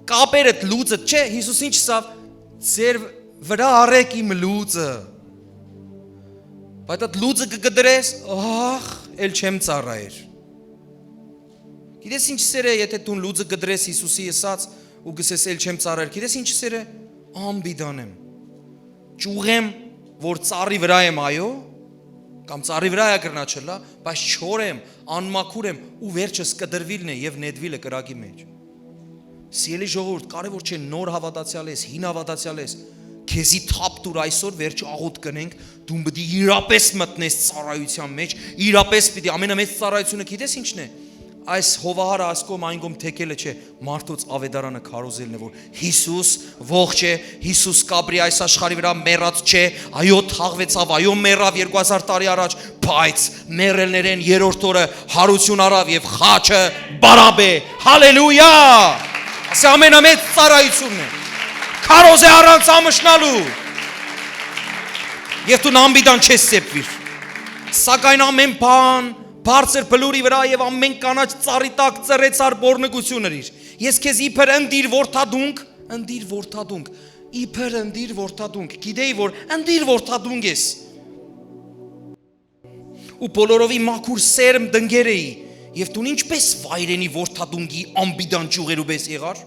Կապերդ լուծդ չէ, Յիսուս ինչ ըսաւ. «Ձեր վրայ առէք իմ լուծը»։ Բայց այդ լուծը կը կտրես, ախ, էլ չեմ ծառայեր։ Գիտես ինչ սեր է, եթե դուն լուծը կտրես Յիսուսի ըսած ու կ'ըսես. «Էլ չեմ ծառայեր»։ Գիտես ինչ սեր է, անպիտան եմ։ Ճյուղ եմ, որ ծառի վրայ եմ, այո, կամ ծառի վրայ ա կրնա չըլլայ, բայց չոր եմ, անմաքուր եմ ու վերջս կտրուիլն է եւ նետուիլը կրակի մէջ։ Սիրելի ժողովուրդ, կարեւոր չէ նոր հաւատացեալ ես, հին հաւատացեալ ես, քեզի թափ տուր այսօր, վերջ աղոթք կ'ընենք, դուն պիտի իրապէս մտնես ծառայութեան մէջ, իրապէս պիտի, ամենամեծ ծառայութիւնը գիտես ինչն է։ Այս հովահարը այս կողմ այն կողմ թեքելը չէ, մարդոց աւետարանը քարոզելն է, որ Յիսուս ողջ է, Յիսուս կապրի այս աշխարհի վրայ, մեռած չէ, այո, թաղուեցաւ, այո, մեռաւ երկու հազար տարի առաջ, բայց մեռելներէն երրորդ օրը յարութիւն առաւ եւ խաչը բարապ է։ Հալելույա։ Ասե, ամենամեծ ծառայութիւնն է, քարոզ է առանց ամշնալու։ Եւ դու անպիտան չես սեպվիր։ Սակայն ամեն բան բարձր բլուրի վրայ եւ ամեն կանաչ ծառի տակ ծռեցար բորնկութիւն ըրիր։ Ես քեզ իբր ընտիր որդատունկ, ընտիր որդատունկ, իբր ընտիր որդատունկ, գիտեի որ ընտիր որդատունկ ես։ Ու բոլորովի մաքուր սերմ տնկեր էի, եւ դուն ինչպես վայրենի որդատունկի անպիտան ճյուղերու պես եղար։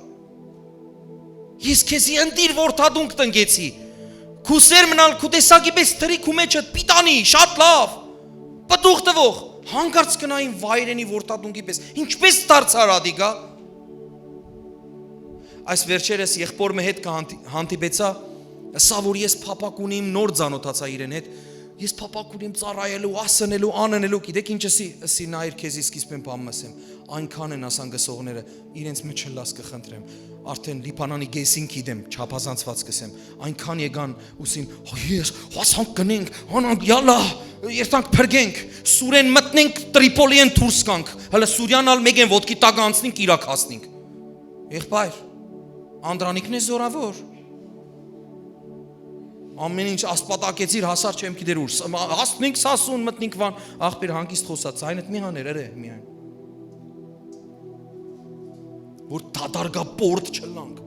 Ես քեզի ընտիր որդատունկ տնկեցի, քու սերմն ալ քու տեսակի պես թրի քու մեջը պիտանի, շատ լավ, պտուղ տվող, հանկարծ կնային վայրենի որդատունկի պես, ինչպես դարձար ադիկա։ Այս վերջերս եղբոր մը հետ կը հանդի-, հանդիպեցայ, ըսա որ ես փափակ ունիմ, նոր ծանոթացայ իրեն հետ, ես փափակ ունիմ ծառայելու, ասնելու, աննելու, գիտեք ինչ ըսի, ըսի նայր քեզի սկիզբէն բան մը ըսեմ, այնքան են ասան գսողները, իրենց մը չլաս կը խնդրեմ, արդեն Լիբանանի գեսին գիտեմ, չափազանցված կ'ըսեմ, այնքան եկան ուսին, «Հա, ես, հասանք կնենք, անանք, յալա, երթանք փրկենք, Սուրեն մտնենք, Տրիպոլիեն դուրս գանք, հələ Սուրիան ալ մեկեն ոտքի տակ անցնենք, Իրաք հասնենք»։ Եղբայր, Անդրանիկն է զորավոր։ Ամեն ինչ ասպատակեցիր, հասար չեմ գիտեր ուր։ Ս-, մա-, հասնենք Սասուն, մտնենք Վան, ախպեր հանգիստ խոսա, ձայնդ մի հաներ, էրե, միայն։ Որ դատարկա պորտ չլանք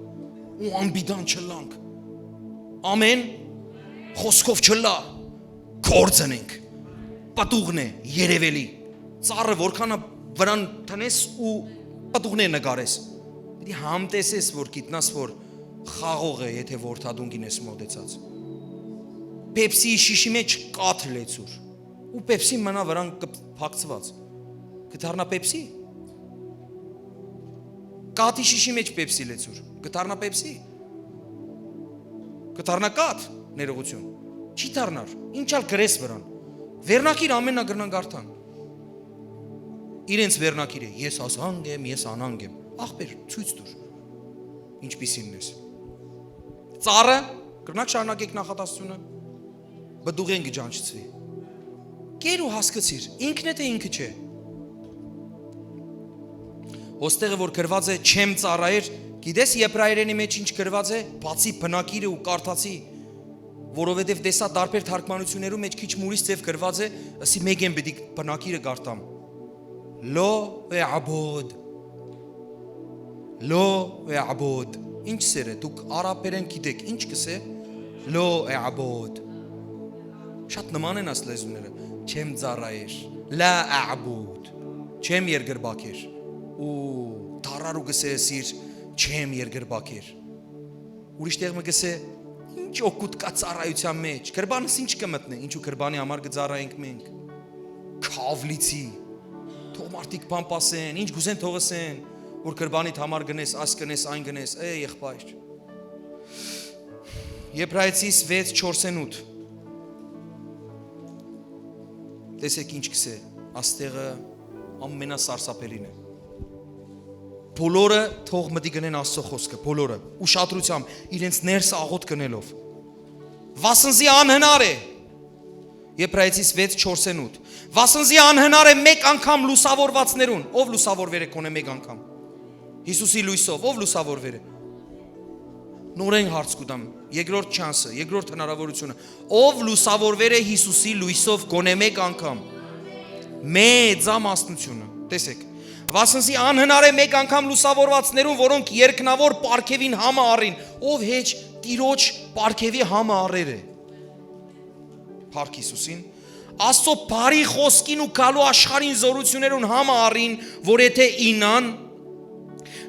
ու անպիտան չլանք։ Ամեն խոսքով չլա, գործ ընենք։ Պտուղն է, երևելի։ Ծառը որքան ա վրան տնես ու պտուղներ նկարես, պիտի համտեսես, որ գիտնաս, որ խաղող է, եթե որդատունկին ես մոտեցած։ Պեպսիի շիշի մեջ կաթ լեցուր, ու Պեպսի մնա վրան կփակցված։ Կդառնա Պեպսի։ Կաթի շիշի մեջ Պեպսի լեցուր, կդառնա Պեպսի։ Կդառնա կաթ, ներողություն։ Չի դառնար, ինչ ալ գրես վրան։ Վերնակիր ամեննա կրնան կարդան։ Իրենց վերնակիր է, ես ասանկ եմ, ես անանկ եմ։ Ախպեր, ցույց տուր, ինչպիսին ես։ Ծառը, կրնակ շարունակեք նախատասությունը, բդուղեն կճանչցուի։ Կեր ու հասկցիր, ինքն է, թե ինքը չէ։ Ոստեղը որ գրված է, «Չեմ ծառայեր», գիտես Եբրայերենի մեջ ինչ գրված է, բացի բնակիրը ու կարդացի, որովհետև տեսա տարբեր թարգմանություններու մեջ քիչ մուրից ձև գրված է, ըսի մեկեն պիտի բնակիրը կարդամ։ Լո էաբոդ։ Լո էաբոդ։ Ինչ սեր է, դուք արաբերեն գիտեք, ինչ կսե։ Լո էաբոդ։ Շատ նման են աս լեզուները։ Չեմ ծառայեր, լա էաբոդ, չեմ երկրբակեր։ Ու թարար ու կսե սիր, չեմ երկրբակեր։ Ուրիշ տեղ մը կսե, ինչ օգուտ կա ծառայության մեջ, գրբանս ինչ կմտնե, ինչու գրբանի համար կծառայենք մենք։ Քավլիցի, թող մարդիկ բան պասեն, ինչ գուզեն թող ըսեն, որ գրբանիդ համար գնես, աս գնես, այն գնես, է, եղբայր։ Եբրայեցիս վեց չորսենութ։ Տեսեք ինչ կսե, աստեղը ամենասարսափելին է։ Բոլորը թող մտի գնեն Աստծո խոսքը, բոլորը, ուշադրությամբ, իրենց ներսը աղոթ գնելով։ Վասնզի անհնար է։ Եբրայեցիս վեց, չորսին ութ։ Վասն զի անհնար է մէկ անգամ լուսաւորուածներուն։ Ո՞վ լուսաւորուեր է քոնէ մէկ անգամ։ Յիսուսի լոյսով, ո՞վ լուսաւորուեր է։ Նորէն հարց կու տամ, երկրորդ չանսը, երկրորդ հնարաւորութիւնը։ Ո՞վ լուսաւորուեր է Յիսուսի լոյսով քոնէ մէկ անգամ։ Մեծամասնությունը։ Տեսեք, վասն զի անհնար է մէկ անգամ լուսաւորուածներուն, որոնք երկնաւոր պարգեւին համը առին։ Ո՞վ հեչ Տիրոջ պարգեւի համը առեր է։ Փառք Յիսուսին, Աստծո բարի խօսքին ու գալու աշխարհին զօրութիւններուն համը առին, որ եթէ իյնան,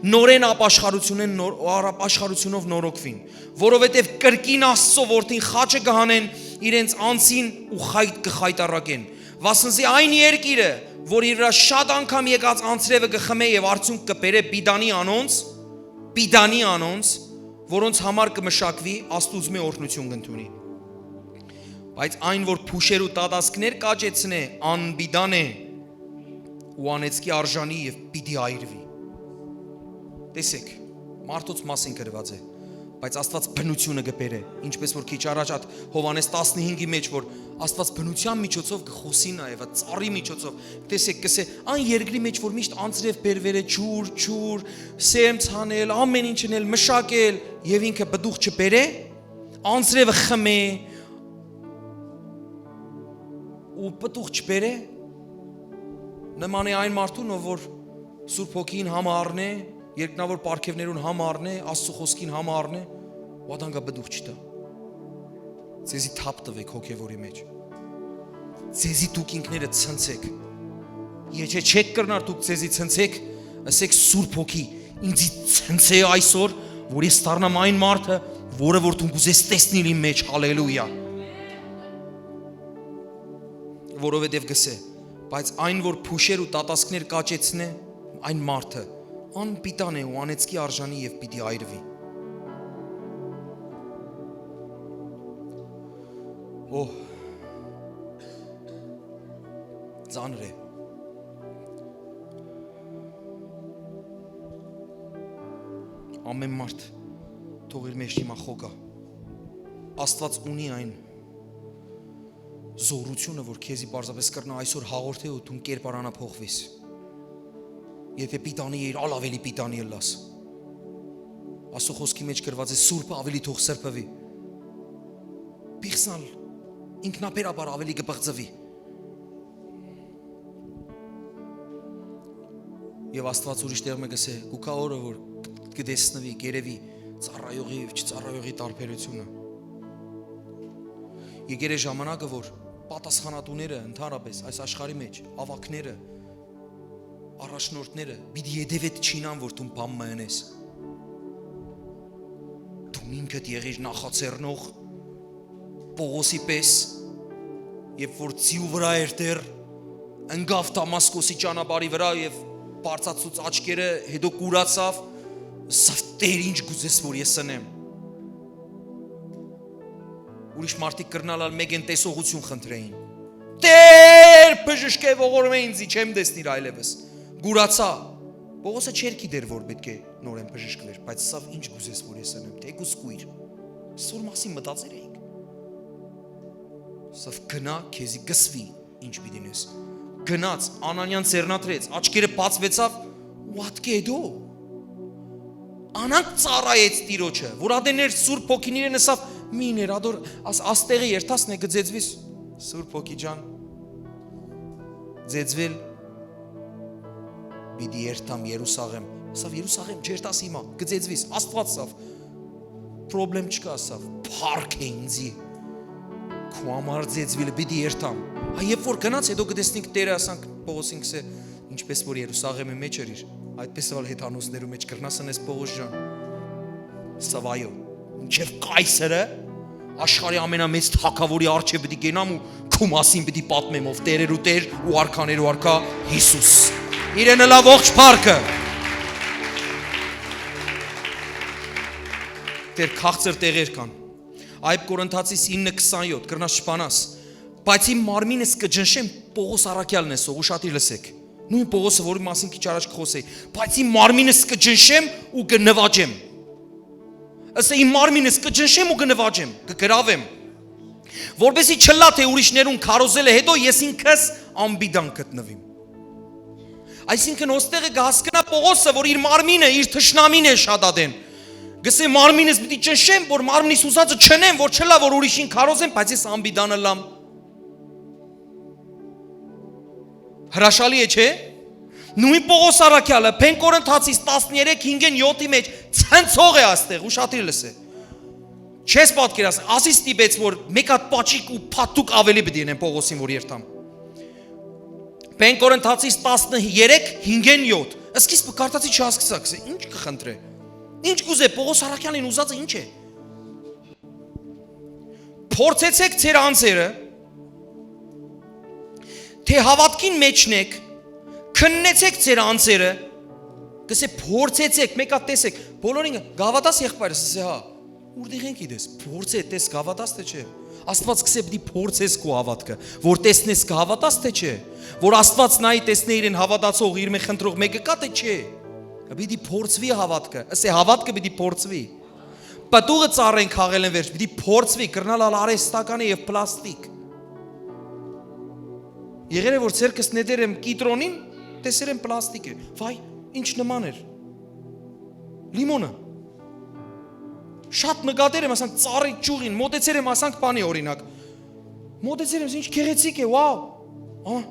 նորէն ապաշխարութիւնէն նոր-, առ-, ապաշխարութիւնով նորոգուին, որովհետեւ կրկին Աստծո որդին խաչը կը հանեն իրենց անձին ու խայտ կը խայտառակեն։ Վասն զի այն երկիրը, որ իր վրայ շատ անգամ եկած անձրեւը կը խմէ եւ արդիւնք կը բերէ, պիտանի անոնց, պիտանի անոնց, որոնց համար կը մշակուի, Աստուծմէ օրհնութիւն կ'ընդունի։ Բայց այն, որ փուշեր ու տատասկներ կ'աճեցնէ, անպիտան է ու անեծքի արժանի եւ պիտի այրուի։ Տեսեք, մարդոց մասին գրուած է, բայց Աստուած բնութիւնը կը բերէ, ինչպէս որ քիչ առաջ այդ Յովհաննէս տասնհինգի մեջ, որ Աստուած բնութեան միջոցով կը խօսի նաեւ, այդ ծառի միջոցով, տեսեք, կ'ըսէ, այն երկրի մեջ, որ միշտ անձրեւ բերուեր է, ջուր, ջուր, սերմ ցանել, ամէն ինչ ընել, մշակել, եւ ինքը պտուղ չբերէ, անձրեւը խմէ ու պտուղ չբերէ, նման է այն մարդուն, ով որ Սուրբ Հոգին համը առնէ, երկնաւոր պարգեւներուն համը առնէ, Աստծո խօսքին համը առնէ, ու ատան կը պտուղ չտայ։ Ձեզի թափ տուէք հոգեվորի մեջ։ Ձեզի դուք ինքներդ ցնցէք։ Եթե չէք կրնար դուք ձեզի ցնցեք, ըսէք Սուրբ Հոգի, ինձի ցնցէ այսօր, որ ես դառնամ այն մարդը, որը որ դուն կ'ուզես տեսնիլ իմ մեջ, հալելույա։ Որովհետեւ կ'ըսէ, բայց այն, որ փուշեր ու տատասկներ կ'աճեցնէ, այն մարդը անպիտան է ու անեծքի արժանի եւ պիտի այրուի։ Օհ, ծանր է։ Ամէն մարդ թող իր մեջ հիմա խոկայ։ Աստուած ունի այն զօրութիւնը, որ քեզի պարզապէս կրնայ այսօր հաղորդէ ու դուն կերպարանափոխուիս։ Եթէ պիտանի էիր, ալ աւելի պիտանի ըլլաս։ Աստուծոյ խօսքի մէջ գրուած է. «Սուրբը աւելի թող սրբուի»։ Պիղծն ալ ինքնաբերաբար աւելի կը պղծուի։ Եւ Աստուած ուրիշ տեղ մը կ'ըսէ. «Կու գայ օրը, որ կը տեսնուի, կ'երեւի ծառայողի եւ չծառայողի տարբերութիւնը»։ Եկեր է ժամանակը, որ պատասխանատուները, ընդհանրապէս այս աշխարհի մէջ, աւագները, առաջնորդները պիտի յետեւէդ չիյնան, որ դուն բան մը ընես։ Դուն ինքդ եղիր նախաձեռնող Պողոսի պէս, երբ որ ձիու վրայ էր դեռ, ընկաւ Դամասկոսի ճանապարհի վրայ եւ բարձրացուց աչքերը, հետո կուրացաւ, ըսաւ. «Տէր, ի՞նչ կ'ուզես, որ ես ընեմ»։ Ուրիշ մարդիկ կրնալ ալ մէկէն տեսողութիւն խնդրէին. «Տէր, բժշկէ, ողորմէ ինծի, չեմ տեսնիր այլեւս»։ Կուրացայ։ Պողոսը չէր գիտեր, որ պէտք է նորէն բժշկուէր, բայց ըսաւ. «Ի՞նչ կ'ուզես, որ ես ընեմ, թէ կուսկուիր»։ Սոր մասին մտածեր էինք։ Ըսաւ. «Գնա, քեզի կ'ըսուի ինչ պիտի ընես»։ Գնաց, Անանիան ձեռնադրեց, աչքերը բացուեցաւ, ու ատկէ հետո անանկ ծառայեց Տիրոջը, որ ատեն էր Սուրբ Հոգին իրեն ըսաւ. «Մի ներ, ադոր աս, աստեղը երթաս նե կը ձեձվիս»։ Սուրբ Հոգի ջան, ձեձվել պիտի երթամ Երուսաղեմ։ Ըսաւ. «Երուսաղեմ չերթաս հիմա, կը ձեձվիս»։ Աստուած ըսաւ. «Պրոբլեմ չկայ», ըսաւ, «փառք է ինծի, քու համար ձեձվիլը պիտի երթամ»։ Ա, երբ որ գնաց, հետո կը տեսնենք Տէրը, ասանք, Պողոսին կ'ըսէ. «Ինչպէս որ Երուսաղեմի մէջ ըրիր, այդպէս ալ հեթանոսներու մէջ կրնաս ընես, Պողոս ջան»։ Ըսաւ. «Այո, մինչեւ կայսրը, աշխարհի ամենամեծ թագաւորի առջեւ պիտի կենամ ու քու մասին պիտի պատմեմ, ով տէրերու Տէր ու արքաներու արքայ Յիսուս։ Իրեն ըլլայ ողջ փառքը»։ Դեռ քաղցր տեղեր կան։ Այբ Կորինթացիս ինը քսանյոթ, կրնաս չփանաս. «Բայց իմ մարմինս կը ջնշեմ»։ Պողոս առաքեալն է, սող ուշադիր լսեք։ Նոյն Պողոսը, որի մասին քիչ առաջ կը խօսէի. «Բայց իմ մարմինս կը ջնշեմ ու կը նուաճեմ»։ Ըսէ. «Իմ մարմինս կը ջնշեմ ու կը նուաճեմ, կը գրաւեմ»։ որպեսզի չըլլայ թէ ուրիշներուն քարոզելէ հետո ես ինքս անպիտան գտնուիմ։ Այսինքն, ոստեղը կը հասկնայ Պողոսը, որ իր մարմինը, իր թշնամին է շատ ատեն։ Կսէ, մարմինս պիտի ճնշեմ, որ մարմնիս ուզածը չընեմ, որ չըլլայ, որ ուրիշին քարոզեմ, բայց ես անպիտան ըլլամ։ Հրաշալի է, չէ՞։ Նոյն Պողոս առաքեալը Փեն Կորնթացիս տասներեք հինգ յոթի մեջ ցնցող է, աստեղ, ուշադիր լսէ։ Չես պատկերացնի, ասի ստիպեց, որ մեկ հատ պաչիկ ու փաթթուք աւելի պիտի ընեմ Պողոսին, որ երթամ։ Փեն Կորնթացիս տասներեք հինգ յոթ։ Սկիզբը կարդացի, չհասկցայ, կսէ, ինչ կը խնդրէ։ Ինչ կուզէ, Պողոս առաքեալին ուզածը ինչ է։ Փորձեցէք ձեր անձերը, թէ հաւատքին մէջն եք, քննեցէք ձեր անձերը, կսէ, փորձեցէք, մեկ հատ տեսէք, բոլորին կը-, կհաւատաս, եղբայրս, ասէ, հա, ուրդի՞ղ ենք գիտես, փորձ է, տես, կհաւատաս, թէ չէ։ Աստուած կսէ, պիտի փորձես քու հաւատքը, որ տեսնես, կհաւատաս, թէ չէ, որ Աստուած նայի, տեսնէ իրեն հաւատացող, իրմէ խնդրող մէկը կա, թէ չէ։ Պիտի փորձուի հաւատքը, ասէ, հաւատքը պիտի փորձուի։ Պտուղը ծառեն քաղելէն վերջ, պիտի փորձուի, կրնալ ալ արհեստական է եւ պլաստիկ։ Եղեր է, որ ձեռքս նետեր եմ կիտրոնին, տեսեր եմ պլաստիկ է։ Վայ, ինչ նման էր։ Լիմոնը։ Շատ նկատեր եմ, ասանք, ծառի ճյուղին, մոտեցեր եմ, ասանք, բանի, օրինակ։ Մոտեցեր եմ, ինչ գեղեցիկ է, wow։ Ահա,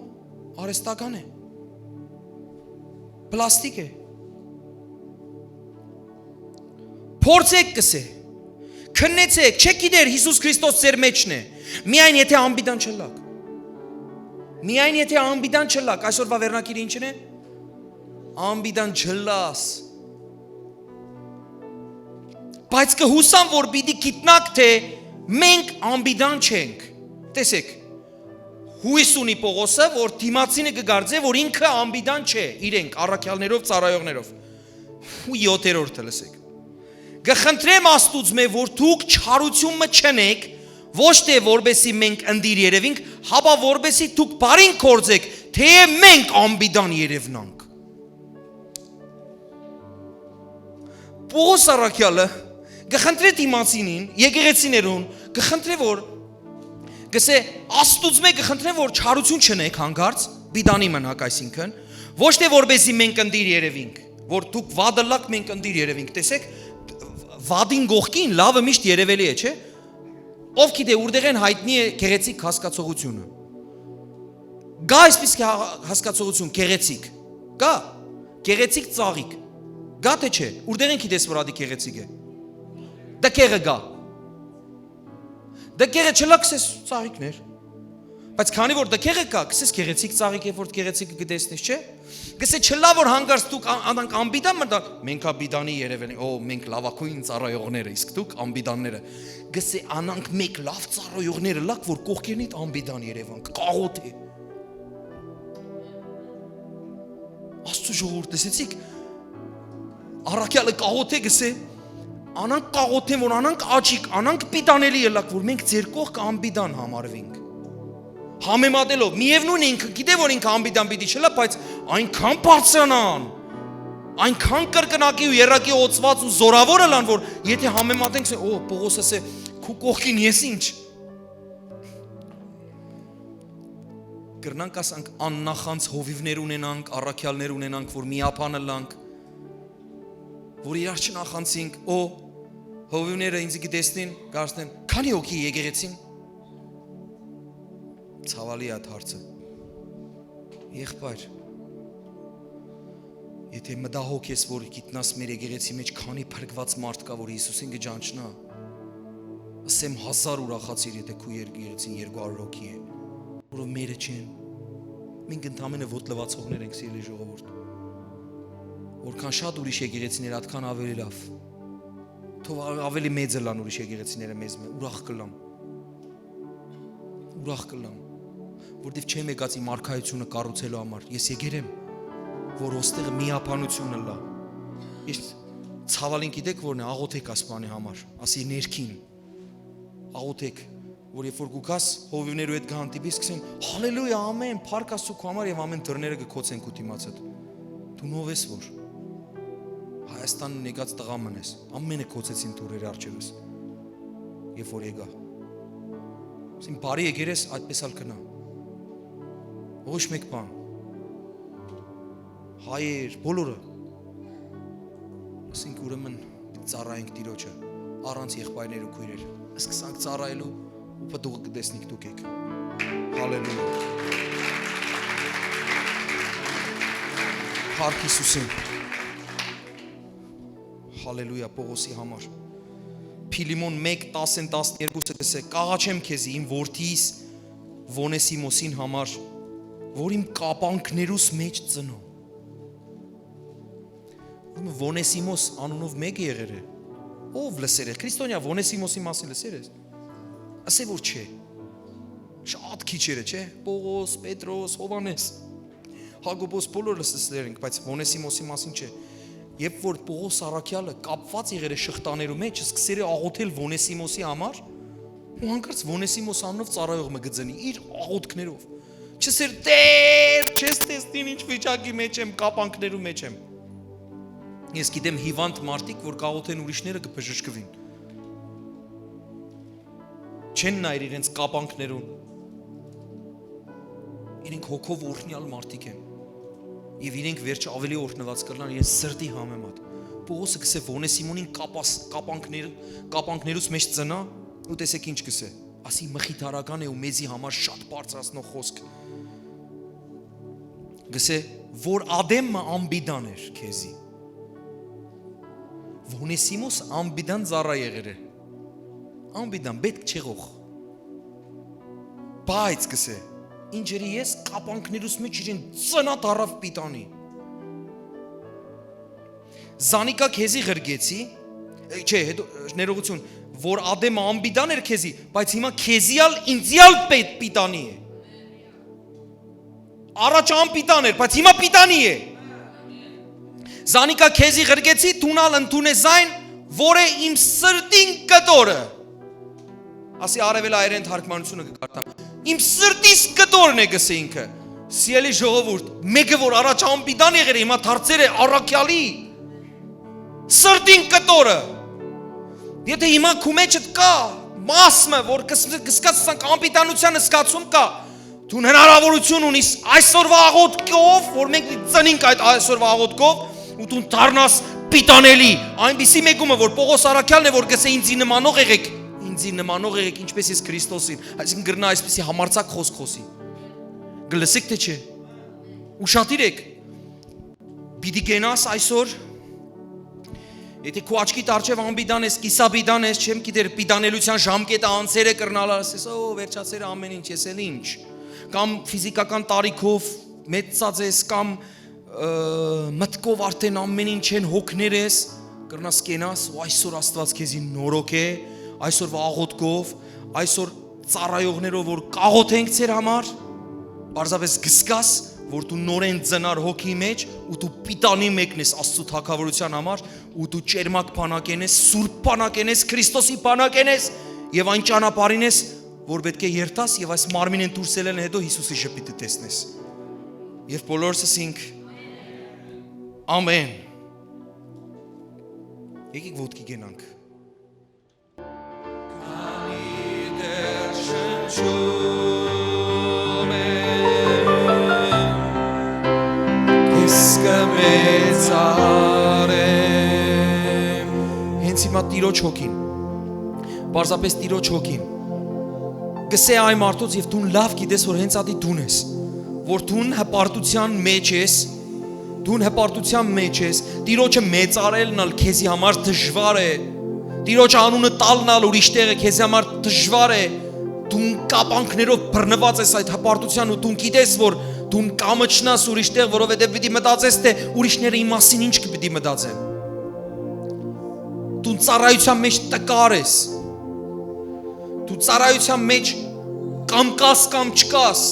արհեստական է։ Պլաստիկ է։ Փորձեք, կսէ։ Քննեցեք, չէ՞ք գիտեր Յիսուս Քրիստոս ձեր մեջն է։ Միայն եթե անպիտան չըլլաք։ Միայն եթե անպիտան չըլլաք, այսօրվա վերնակիրը ինչն է։ Անպիտան չըլլաս։ Բայց կը յուսամ, որ պիտի գիտնաք, թէ մենք անպիտան չենք։ Տեսեք, յոյս ունի Պողոսը, որ դիմացինը կը կարծէ, որ ինքը անպիտան չէ, իրենք, առաքյալներով, ծառայողներով։ Ու յոթերորդը լսեք։ Կը խնդրեմ Աստուծմէ, որ դուք չարութիւն մը չընեք, ոչ թէ որպեսզի մենք ընտիր երեւինք, հապա որպեսզի դուք բարին գործէք, թէեւ մենք անպիտան երեւնանք։ Պողոս առաքեալը կը խնդրէ դիմացինին, եկեղեցիներուն, կը խնդրէ, որ կսէ, Աստուծմէ կը խնդրեմ, որ չարութիւն չընեք հանկարծ, պիտանի մնաք, այսինքն, ոչ թէ որպեսզի մենք ընտիր երեւինք, որ դուք վատ ըլլաք, մենք ընտիր երեւինք, տեսեք, վատին կողքին լաւը միշտ երևելի է, չէ՞։ Ով գիտէ, ուրդեղէն յայտնի է գեղեցիկ հասկացողությունը։ Կա այսպիսի հա-, հասկացողություն, գեղեցիկ։ Կա, գեղեցիկ ծաղիկ։ Կա, թէ չէ, ուրդեղէն գիտես, որ ադի գեղեցիկ է։ Դը գեղը կա։ Դը գեղը չլա, կսես, ծաղիկներ։ Բայց քանի որ դը գեղը կա, կսես, գեղեցիկ ծաղիկ է, որ գեղեցիկը կտեսնես, չէ՞։ Կսե, չլա, որ հանկարծ դուք ան-, անանք անպիտան մտան, մենք ա պիտանի երևեն, օ, մենք լավագույն ծառայողները, իսկ դուք անպիտանները։ Կսե, անանք մեկ լավ ծառայողները լաք, որ կողքերնիդ անպիտան երևանք, կաղոթ է։ Աստծո ժողովուրդ, տեսեցիք, առաքյալը կաղոթ է, կսե, անանք կաղոթեն, որ անանք աճիկ, անանք պիտանելի ելակ, որ մենք ձեր կողքը անպիտան համարվենք։ Համեմատելով, միևնույն է, ինքը գիտէ, որ ինքը անպիտան պիտի չլա, բայց այնքան բարձրանան, այնքան կրկնակի ու երակի օծված ու զորավոր ըլան, որ եթե համեմատենք, սե, օ, Պողոս ասե, քու կողքին ես ինչ։ Կրնանք ասանք աննախանձ հովիվներ ունենանք, առաքյալներ ունենանք, որ միաբան ըլանք, որ իրար չնախանձինք, օ, հովիվները ինձ կտեսնին, կարծեն, քանի հոգի եկեղեցին։ Ցավալի է այդ հարցը։ Եղբայր, եթե մտահոգ ես, որ գիտնաս մեր եկեղեցի մեջ քանի փրկված մարդ կա, որ Յիսուսին կճանչնայ, ասեմ հազար ուրախացիր, եթե քու եկեղեցին երկու հարյուր հոգի է, որով մերը չեն։ Մենք ընդամենը ոտլվածողներ ենք, սիրելի ժողովուրդ։ Որքան շատ ուրիշ եկեղեցիներ, ատքան ավելի լավ։ Թող ա-, ավելի մեծ ըլան ուրիշ եկեղեցիները մեզ մէ, ուրախ կլամ։ Ուրախ կլամ, որտեվ չեմ եկած իմ արքայությունը կառուցելու համար։ Ես եկեր եմ, որ ոստեղը միաբանություն ըլլա։ Ես ցավալին գիտեք որն է, աղոթեք ասպանի համար, ասի ներքին, աղոթեք, որ երբ որ կուքաս, հովիվներու հետ կհանդիպիս, կսեն, «Հալելույա, ամեն, փառք Աստծո քո համար», և ամեն դռները կկոցեն քու դիմացդ։ Դու նով ես որ Հայաստանն եկած տղա մնես, ամենը կոցեցին դուռերը առջևս, երբ որ եկա։ Ասին բարի եկեր ես, այդպես ալ կնա։ Ոչ մեկ բան։ Հայեր, բոլորը։ Ասինք ուրեմն ծառայենք Տիրոջը, առանց եղբայրներ ու քույրեր։ Սկսանք ծառայելու ու պտուղը կտեսնիք դուք եք։ Հալելույա։ Փառք Հիսուսին։ Հալելույա, Պողոսի համար։ Փիլիմոն մէկ, տասը, տասներկուսը կսէ. «Կ'աղաչեմ քեզի, իմ որդիս Ոնեսիմոսին համար, որ իմ կապանքներուս մէջ ծնոյ»։ Ուրեմն Ոնեսիմոս անունով մէկը եղեր է։ Ո՞վ լսեր է։ Քրիստոնեայ Ոնեսիմոսի մասին լսեր ես։ Ասէ որ չէ։ Շատ քիչ էր, չէ՞։ Պողոս, Պետրոս, Յովհաննէս, Յակոբոս, բոլոր լսեցեր ենք, բայց Ոնեսիմոսի մասին չէ։ Երբ որ Պողոս առաքեալը կապուած եղեր է շղթաներու մէջ, սկսեր է աղոթել Ոնեսիմոսի համար, ու հանկարծ Ոնեսիմոս անունով ծառայող մը կը ծնի իր աղոթքներով։ Չսեր, «Տէր, չես տեսնին ինչ վիճակի մէջ եմ, կապանքներու մէջ եմ»։ Ես գիտեմ հիվանդ մարդիկ, որ կաղոթեն, ուրիշները կը բժշկուին, չեն նայր իրենց կապանքներուն։ Իրենք հոգով օրհնեալ մարդիկ են։ Եւ իրենք վերջը աւելի օրհնուած կ'ըլլան իրենց սրտի համեմատ։ Պողոսը կսէ Ոնեսիմոնին կապաս-, կապանքներ-, կապանքներուս մէջ ծնայ, ու տեսեք ինչ կսէ։ Ասի մխիթարական է ու մեզի համար շատ բարձրացնող խօսք։ Կսէ, որ ատեմ մը անպիտան էր քեզի։ Ոնեսիմոս անպիտան ծառայ եղեր է։ Անպիտան, պէտք չեղող։ Բայց կսէ, ինչերի ես կապանքներուս մէջ իրեն ծնա դարաւ պիտանի։ Զանիկա քեզի ղրկեցի, է, չէ, հետո, ներողություն, որ ատեմը անպիտան էր քեզի, բայց հիմա քեզի ալ, ինձի ալ պէ-, պիտանի է։ Առաջ անպիտան էր, բայց հիմա պիտանի է։ Զանիկա քեզի ղրկեցի, դուն ալ ընդունես այն, որ է իմ սրտին կտորը։ Ասի արևելայերեն թարգմանությունը կկարդամ։ Իմ սրտիս կտորն է, կսե ինքը։ Սիրելի ժողովուրդ, մեկը որ առաջ անպիտան եղեր է, հիմա դարձեր է առաքյալի սրտին կտորը։ Եթե հիմա քու մեջդ կա մաս մը, որ կս-, կսկած սանք անպիտանության սկացում կա, դուն հնարավորություն ունիս այսօրվա աղոթքով, որ մենք ծնինք այդ այսօրվա աղոթքով, ու դուն դառնաս պիտանելի, այնպիսի մեկումը, որ Պողոս առաքյալն է, որ կսե, «Ինձի նմանող եղեք, ինձի նմանող եղեք, ինչպես ես Քրիստոսին»։ Այսինքն կրնա այսպիսի համարձակ խօսք խօսի։ Կլսեք, թե չէ։ Ուշադիր եք։ Պիտի կենաս այսօր, եթե քու աչքի տառջեւ անպիտան ես, կիսապիտան ես, չեմ գիտեր, պիտանելիության ժամկետը անցեր է, կրնալ ասես, «Ո, վերջացեր ամեն ինչ, ես էլ ինչ»։ Կամ ֆիզիկական տարիքով մեծացած ես, կամ, ը, մտքով արդեն ամեն ինչ են հոգներ ես, կրնաս կենաս ու այսօր Աստուած քեզի նորոգ է, այսօրվա աղոթքով, այսօր ծառայողներով որ կաղոթենք ձեր համար, պարզապես կսկաս, որ դու նորեն ծնար հոգի մեջ ու դու պիտանի մեկն ես Աստծու թագավորության համար, ու դու ճերմակ բանակեն ես, սուրբ բանակեն ես, Քրիստոսի բանակեն ես, եւ այն ճանապարհին ես, որ պէտք է երթաս, եւ այս մարմինեն դուրս ելելն հետո Յիսուսի շփիթը տեսնես։ Եւ բոլորս ասինք. «Ամեն»։ Եկեք ոտքի կենանք։ Հենց հիմա Տիրոջ հոգին, պարզապես Տիրոջ հոգին, կսե այն մարդոց, եւ դուն լաւ գիտես, որ հենց ատի դուն ես, որ դուն հպարտության մեջ ես, դուն հպարտության մեջ ես, Տիրոջը մեծարելն ալ քեզի համար դժվար է, Տիրոջ անունը տալն ալ ուրիշ տեղը քեզի համար դժվար է, դուն կապանքներով բռնված ես այդ հպարտության ու դուն գիտես, որ դուն կամչնաս ուրիշ տեղ, որովհետեւ պիտի մտածես, թե ուրիշները իմ մասին ինչ կը պիտի մտածեն։ Դու ծառայության մեջ տկար ես, դու ծառայության մեջ կամ կաս, կամ չկաս,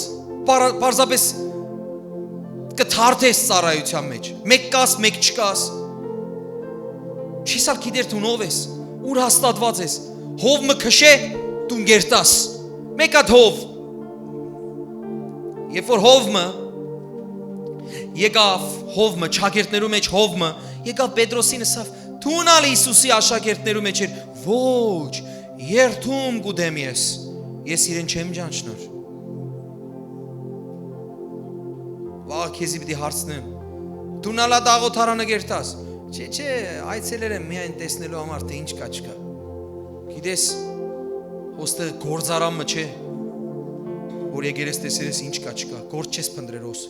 պար-, պարզապես կը թարթես ծառայության մեջ, մեկ կաս, մեկ չկաս։ Չես ալ գիտեր դու ով ես, ուր հաստատված ես, հով մը քշէ, դուն գերտաս, մեկ հատ հով։ Երբ որ հով մը եկավ, հով մը, չակերտներու մեջ հով մը եկավ, Պետրոսին ըսավ, դուն ալ Յիսուսի աշակերտներու մեջ էր, «Ոչ, երդում կուտեմ ես»։ ես իրեն չեմ ճանչնոր։ Վաղը քեզի պիտի հարցնեմ. «Դուն ալ ա աղօթարանը կերտաս»։ «Չէ, չէ, այցելեր եմ միայն տեսնելու համար, թէ ինչ կա չկա»։ Գիտես, ոստեղ գործարան մը չէ, որ եկեր ես տեսեր ես ինչ կա չկա, գործ չես փնտրեր ոս։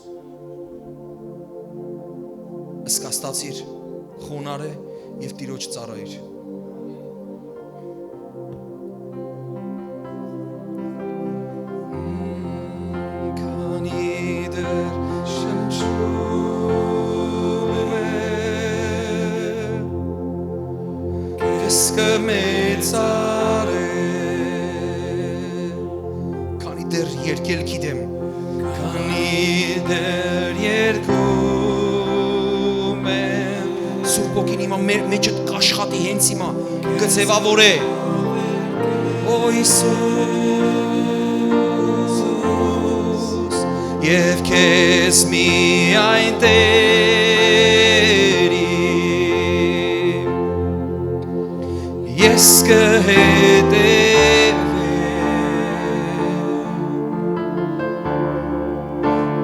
Սկաստացիր, խոնարհ է եւ Տիրոջ ծառայիր։ Քանի դեռ շնչում է, ես կը մեծարեմ, քանի դեռ երկել գիտեմ, քանի դեռ երկում եմ։ Սուրբ Հոգին հիմա մեր մեջը կաշխատի հենց հիմա, կը ձևավորէ։ Ո Յիսուս, եւ քեզ միայն Տեր իմ, ես կը հետեւեմ,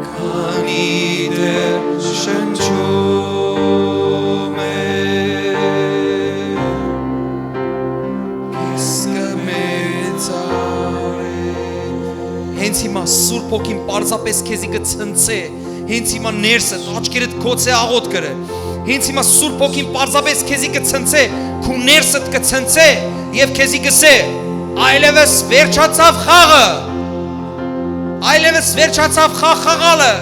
քանի դեռ շնչում է, ես կը մեծարեմ։ Հենց հիմա Սուրբ Հոգին պարզապէս քեզի կը ցնցէ, հենց հիմա ներսդ, աչքերդ գոցէ, աղօթք կ'ըրէ։ Հենց հիմա Սուրբ Հոգին պարզապէս քեզի կը ցնցէ, քու ներսդ կը ցնցէ եւ քեզի կ'ըսէ. «Այլեւս վերջացաւ խաղը, այլեւս վերջացաւ խաղ խաղալը,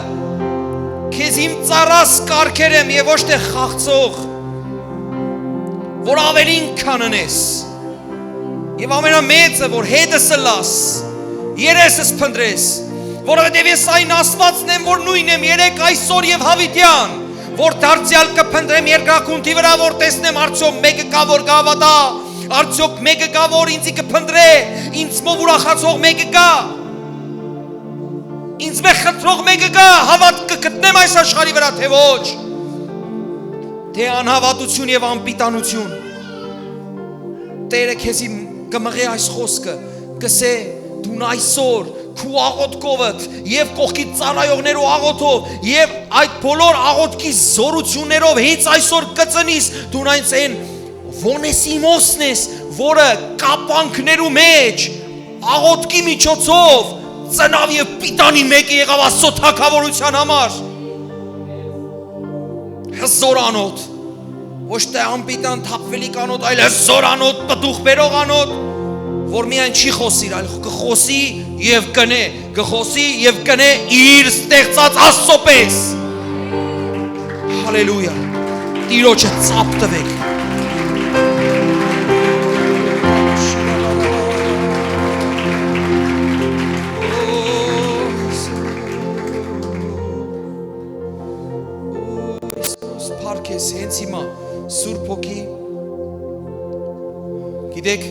քեզ իմ ծառաս կ'արգեմ եւ ոչ թէ խաղցող, որ աւելին քան ընես»։ Եւ ամենամեծը, որ հետս ըլլաս, երեսս փնտռես, որովհետեւ ես այն Աստուածն եմ, որ նոյնն եմ երեկ, այսօր եւ յաւիտեան, որ դարձեալ կը փնտռեմ երկրագունդի վրայ, որ տեսնեմ արդեօք մէկը կայ, որ կը հաւատայ, արդեօք մէկը կայ, որ ինծի կը փնտռէ, ինծմով ուրախացող մէկը կայ, ինծմէ խնդրող մէկը կայ, հաւատք կը գտնեմ այս աշխարհի վրայ, թէ ոչ, թէ անհաւատութիւն եւ անպիտանութիւն։ Տէրը քեզի կը մղէ այս խօսքը, կ'ըսէ. «Դուն այսօր քու աղօթքովդ եւ կողքիդ ծառայողներու աղօթքով եւ այդ բոլոր աղօթքի զօրութիւններով հենց այսօր կը ծնիս, դուն այն Ոնեսիմոսն ես, որը կապանքներու մէջ աղօթքի միջոցով ծնաւ եւ պիտանի մէկը եղաւ Աստծո թագաւորութեան համար»։ Հզոր անոթ, ոչ թէ անպիտան թափուելիք անոթ, այլ հզոր անոթ, պտուղ բերող անոթ, որ միայն չի խօսիր, այլ կը խօսի եւ կ'ընէ, կը խօսի եւ կ'ընէ իր ստեղծած Աստծո պէս։ Հալելույա։ Տիրոջը ծափ տուէք։ Փառք ես հենց հիմա, Սուրբ Հոգի։ Գիտեք,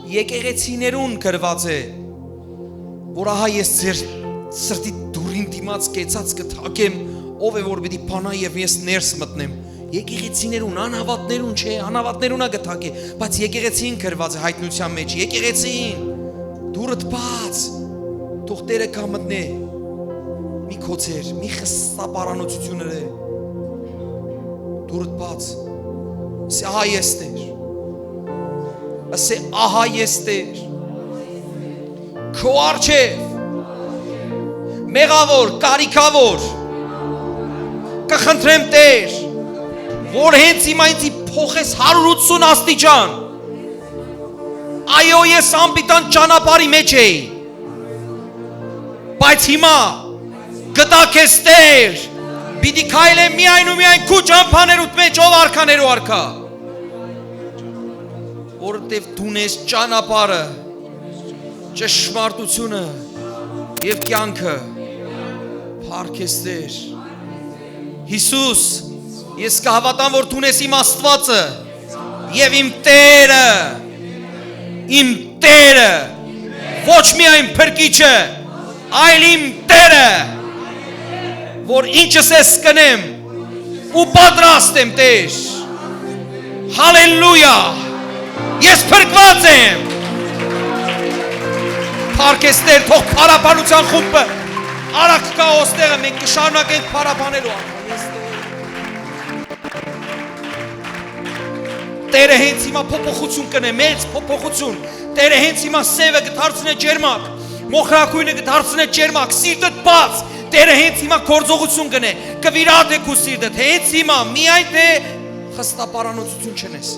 եկեղեցիներուն գրուած է, որ ահա ես ձեր սրտի դուռին դիմաց կեցած կը թակեմ, ով է որ պիտի բանայ եւ ես ներս մտնեմ։ Եկեղեցիներուն, անհաւատներուն չէ, անհաւատներուն ա կը թակէ, բայց եկեղեցին գրուած է Յայտնութեան մէջ, եկեղեցին, դուռդ բաց, թող Տէրը գայ մտնէ, մի գոցեր, մի խստապարանոցութիւն ըրէ, դուռդ բաց, ասէ ահա ես Տէր, ասէ ահա ես Տէր, քո առջեւ, մեղաւոր, կարիքաւոր, կը խնդրեմ Տէր, որ հենց հիմա ինձի փոխես հարիւր ութսուն աստիճան։ Այո, ես անպիտան ճանապարհի մէջ էի, բայց հիմա կտա քեզ Տէր, պիտի քայլեմ միայն ու միայն քու ճամբաներուդ մէջ, ով արքաներու արքայ, որովհետեւ դուն ես ճանապարհը, ճշմարտությունը եւ կեանքը։ Փառք ես Տէր։ Յիսուս, ես կը հաւատամ, որ դուն ես իմ Աստուածը եւ իմ Տէրը, իմ Տէրը, ոչ միայն փրկիչը, այլ իմ Տէրը, որ ինչս ես կ'ընեմ ու պատրաստ եմ, Տէր։ Հալելույա։ Ես փրկուած եմ։ Պարկեստեր, թող փառաբանության խումբը արագ գայ ոստեղը, մենք կշարունակենք փառաբանելու։ Տերը հենց հիմա փոփոխություն կնե, մեծ փոփոխություն։ Տերը հենց հիմա սեւը կդարձնէ ջերմակ, մոխրագոյնը կդարձնէ ջերմակ, սիրտդ բաց։ Տերը հենց հիմա գործողություն կնե, կվիրատէ քու սիրտդ։ Հենց հիմա, միայն թէ խստապարանոցություն չընես։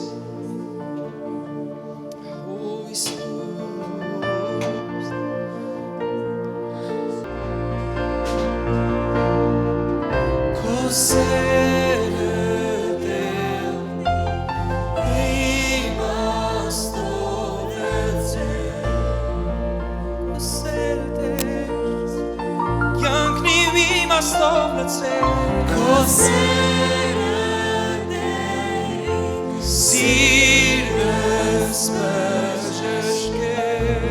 Քո սերը Տեր իմաստով լեցեր, քո սերը Տեր կեանքն իմ իմաստով լեցեր, քո սերը Տեր սիրտս բժշկեր։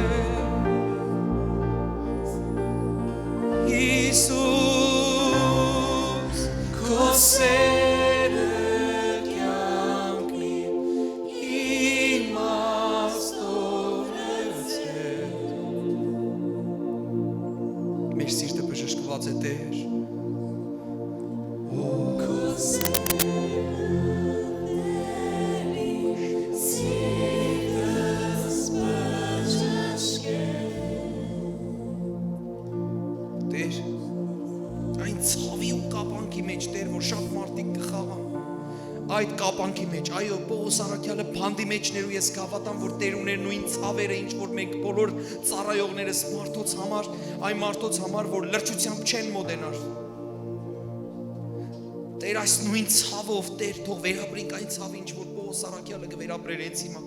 Յիսուս, քո սերը կեանքն իմ իմաստով լեցեր։ Մեր սիրտը բժշկուած է, Տեր։ Քո սերը Տեր, սիրտս բժշկեր։ Տեր, այն ցաւի ու կապանքի մէջ, Տեր, որ շատ մարդիկ կը խաղան։ Այդ կապանքի մէջ, այո, Պողոս առաքեալը բանտի մէջներու ես կհաւատամ, որ Տեր ուներ նոյն ցաւերը, ինչ որ մենք բոլոր ծառայողներս մարդոց համար, այն մարդոց համար, որ լրջութեամբ չեն մօտենար։ Տեր, այս նոյն ցաւով, Տեր, թող վերապրենք այն ցաւը, ինչ որ Պողոս առաքեալը կը վերապրեր հենց հիմա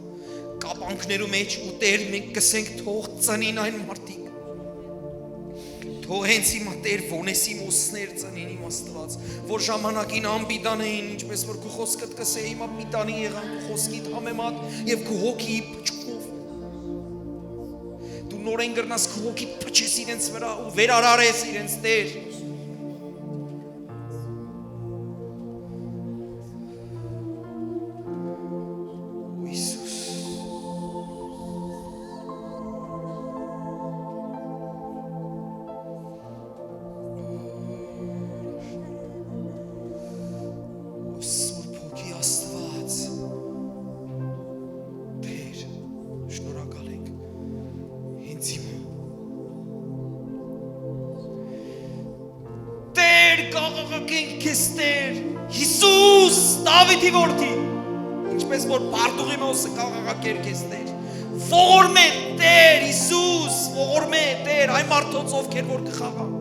կապանքներու մէջ, ու Տեր, մենք կսենք, թող ծնին այն մարդիկ։ Թող հենց հիմա, Տեր, Յովհաննէսի մուսներ ծնին, իմ Աստուած, որ ժամանակին անպիտան էին, ինչպես որ քու խօսքդ կ'ըսէ, հիմա պիտանի եղան քու խօսքիդ համեմատ եւ քու հոգիի փչուկով։ Դու նորէն կրնաս քու հոգի փչես իրենց վրայ ու վերարարես իրենց, Տեր։ Յիսուս։ Սուրբ Հոգի Աստուած, Տեր, շնորհակալ ենք հենց հիմա։ Տեր, կաղաղակենք քեզ, Տեր, Յիսուս, Դաւիթի որդի, ինչպես որ պարտուղի մը կաղաղակեր քեզ, Տեր, ողորմէ, Տեր, Յիսուս, ողորմէ, Տեր, այն մարդոց, ովքեր որ կը խաղան,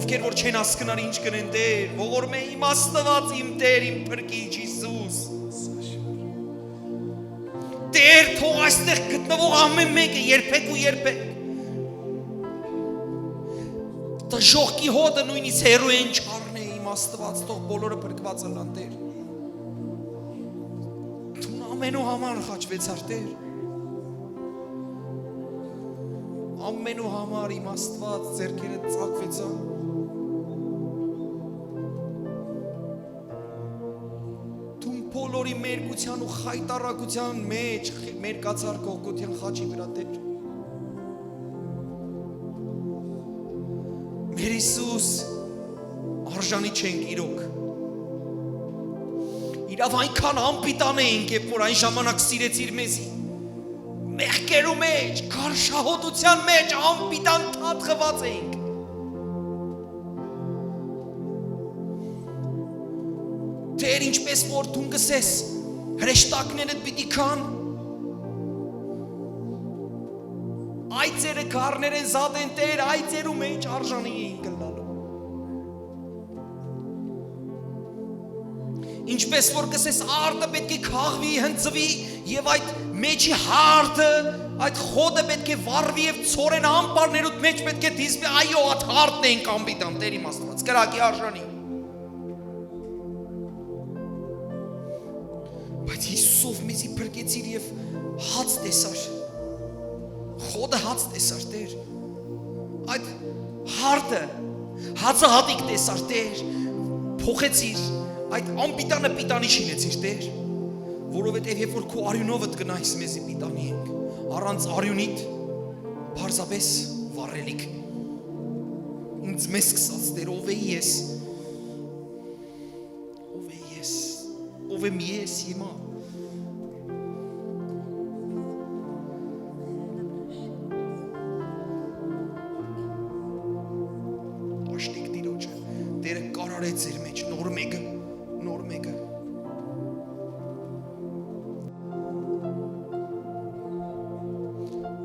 ովքեր որ չեն հասկնար ինչ կ'ընեն, Տեր, ողորմէ, իմ Աստուած, իմ Տեր, իմ Փրկիչ, Յիսուս։ Տեր, թող այստեղ գտնուող ամէն մէկը երբեք ու երբեք դժոխքի հոտը նոյնիսկ հեռու են չառնէ, իմ Աստուած, թող բոլորը փրկուած ըլլան, Տեր։ Դուն ամենու համար խաչուեցար, Տեր։ Ամենու համար, իմ Աստուած, ձեռքերդ ծակուեցան։ Դուն բոլորի մերկութեան ու խայտառակութեան մէջ խ-, մերկացար կողքութեան խաչի վրայ, Տեր։ Մեր Յիսուս, արժանի չենք իրոք։ Իրաւ այնքան անպիտան էինք, երբ որ այն ժամանակ սիրեցիր մեզի։ Մեղքերու մէջ, գարշահոտութեան մէջ անպիտան թաթխուած էինք։ Տեր, ինչպես որ դուն կ'ըսես, հրեշտակներդ պիտի գան, այծերը քարներէն զատ են, Տեր, այծերու մէջ արժանի էինք ըլլալու։ Ինչպես որ կ'ըսես, արտը պէտք է քաղուի, հնձուի, եւ այդ մէջի հարթը, այդ խոտը պէտք է վառուի եւ ցորեն ամպարներուդ մէջ պէտք է դիզվի, այո, այդ հարթն էինք անպիտան, Տեր իմ Աստուած, կրակի արժանի։ Բայց Յիսուսով մեզի փրկեցիր եւ հաց տեսար։ Խոտը հաց տեսար, Տեր։ Այդ հարթը, հացը հատիկ տեսար, Տեր, փոխեցիր, այդ անպիտանը պիտանի շինեցիր, Տեր, որովհետեւ երբ որ քու արիւնովդ գնայս, մեզի պիտանի ենք, առանց արիւնիդ Պարզապէս վառելիք։ Ինձ մեզ սկսած Տեր, ով էի ես։ Ով էի ես։ Ով եմ ես հիմա։ Աշտիկ Տիրոջը։ Տերը կարարեց ձեր մեջ նոր մեկը, նոր մեկը։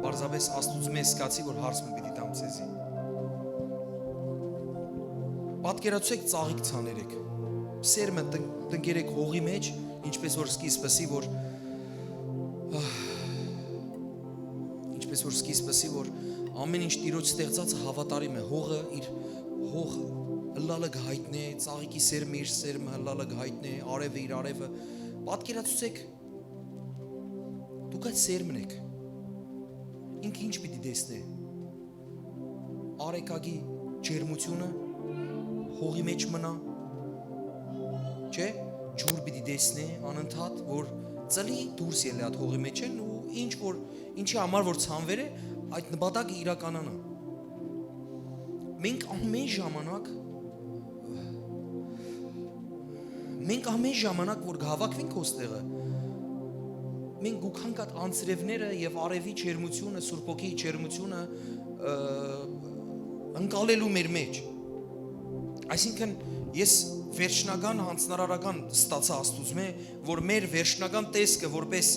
Պարզապէս Աստուծմէ զգացի, որ հարց մը պիտի տամ ձեզի։ Պատկերացուցէք, ծաղիկ ցաներեք։ Սերմը տնկ-, տնկերեք հողի մեջ, ինչպես որ սկիզբս ի, որ, ահ, ինչպես որ սկիզբս ի, որ ամէն ինչ Տիրոջ ստեղծածը հավատարիմ է, հողը իր հող ըլլալը կը յայտնէ, ծաղիկի սերմը իր սերմը ըլլալը կը յայտնէ, արեւը իր արեւը։ Պատկերացուցէք, դուք այդ սերմն էք։ Ինքը ինչ պիտի տեսնէ։ Արեգակի ջերմութիւնը հողի մեջ մնայ, չէ՞, ջուր պիտի տեսնէ անընդհատ, որ ծլի դուրս ելլի այդ հողի մեջ են ու ինչ որ, ինչի համար որ ցանուեր է, այդ նպատակը իրականանայ։ Մենք ամէն ժամանակ, մենք ամէն ժամանակ որ կհաւաքուինք հոստեղը, մենք կուքանք այդ անձրեւները եւ արեւի ջերմութիւնը, Սուրբ Հոգի ջերմութիւնը, ը, ընկալելու մեր մեջ։ Այսինքն, ես վերջնական յանձնարարական ստացայ Աստուծմէ, որ մեր վերջնական տեսքը որպես,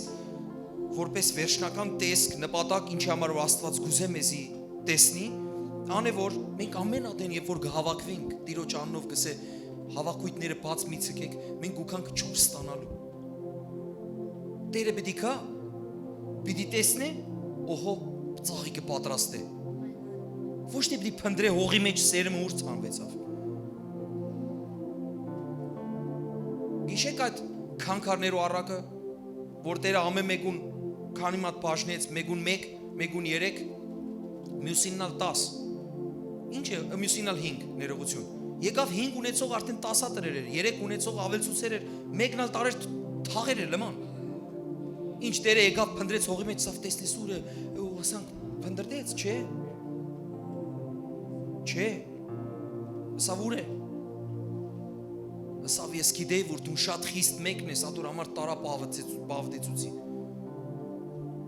որպես վերջնական տեսք, նպատակ, ինչի համար որ Աստուած կուզէ մեզի տեսնի, ան է, որ մենք ամէն ատեն, երբ որ կհաւաքուինք, Տիրոջ անունով կ'ըսէ, «Հաւաքոյթները բաց մի ձգէք», մենք կուքանք ջուր ստանալու։ Տերը պիտի գայ, պիտի տեսնէ, օհո, ծաղիկը պատրաստ է։ Ոչ թէ պիտի փնտռէ հողի մեջ սերմը ուր ցանուեցաւ։ Գիշեք այդ քանքարներու առակը, որ Տերը ամէն մեկուն քանի մատ բաժնեց, մեկուն մէկ, մեկուն երեք, միւսինն ալ տաս։ Ինչ է, միւսինն ալ հինգ, ներողություն։ Եկաւ հինգ ունեցող արդեն տասա տրեր էր, երեք ունեցող աւելցուցեր էր, մեկն ալ տարեր թ-, թաղեր էր լման։ Ինչ Տերը եկաւ, փնտռեց հողի մեջ, սա տեսնես ուր է, ու ասանք, փնտռեց, չէ։ Չէ։ Սա ուր է։ Սա ես գիտեի, որ դուն շատ խիստ մեկն ես, ատոր համար տարա պավտեցու-, պավտեցուցի։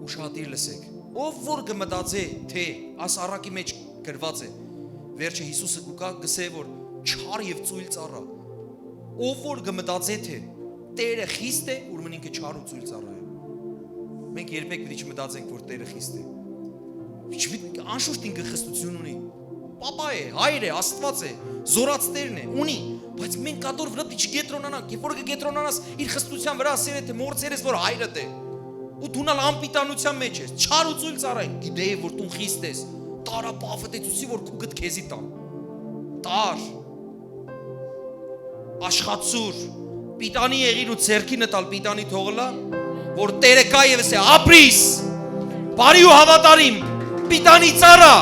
Ուշադիր լսեք։ Ով որ կը մտածէ, թէ աս առակի մեջ գրուած է, վերջը Յիսուսը կու գայ, կ'ըսէ, որ չար եւ ծոյլ ծառայ։ Ով որ կը մտածէ, թէ Տերը խիստ է, ուրեմն ինքը չար ու ծոյլ ծառայ է։ Մենք երբեք պիտի չմտածենք, որ Տերը խիստ է։ Չպիտի, անշուշտ ինքը խստություն ունի։ Պապա է, հայր է, Աստուած է, զորաց Տերն է, ունի, բայց մենք կատոր վրայ պիտի չկետրոնանանք, երբ որ կը կետրոնանաս, իր խստության վրայ ասեր է, թէ մոռցեր ես, որ հայրդ է, ու դուն ալ անպիտանութեան մեջ ես, չար ու ծոյլ ծառայ, գիտեի, որ դուն խիստ ես, տարա պավտեցուցի, որ քուքդ քեզի տամ, տար, աշխատցուր, պիտանի եղիր ու ձեռքին տալ պիտանի թողլա, որ Տերը կայ եւ ասէ, «Ապրիս, բարի ու հավատարիմ, պիտանի ծառայ,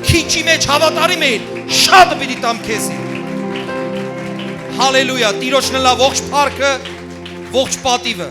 քիչի մեջ հավատարիմ էիր, շատը պիտի տամ քեզի»։ Հալելույա, Տիրոջն ըլլայ ողջ փառքը, ողջ պատիվը։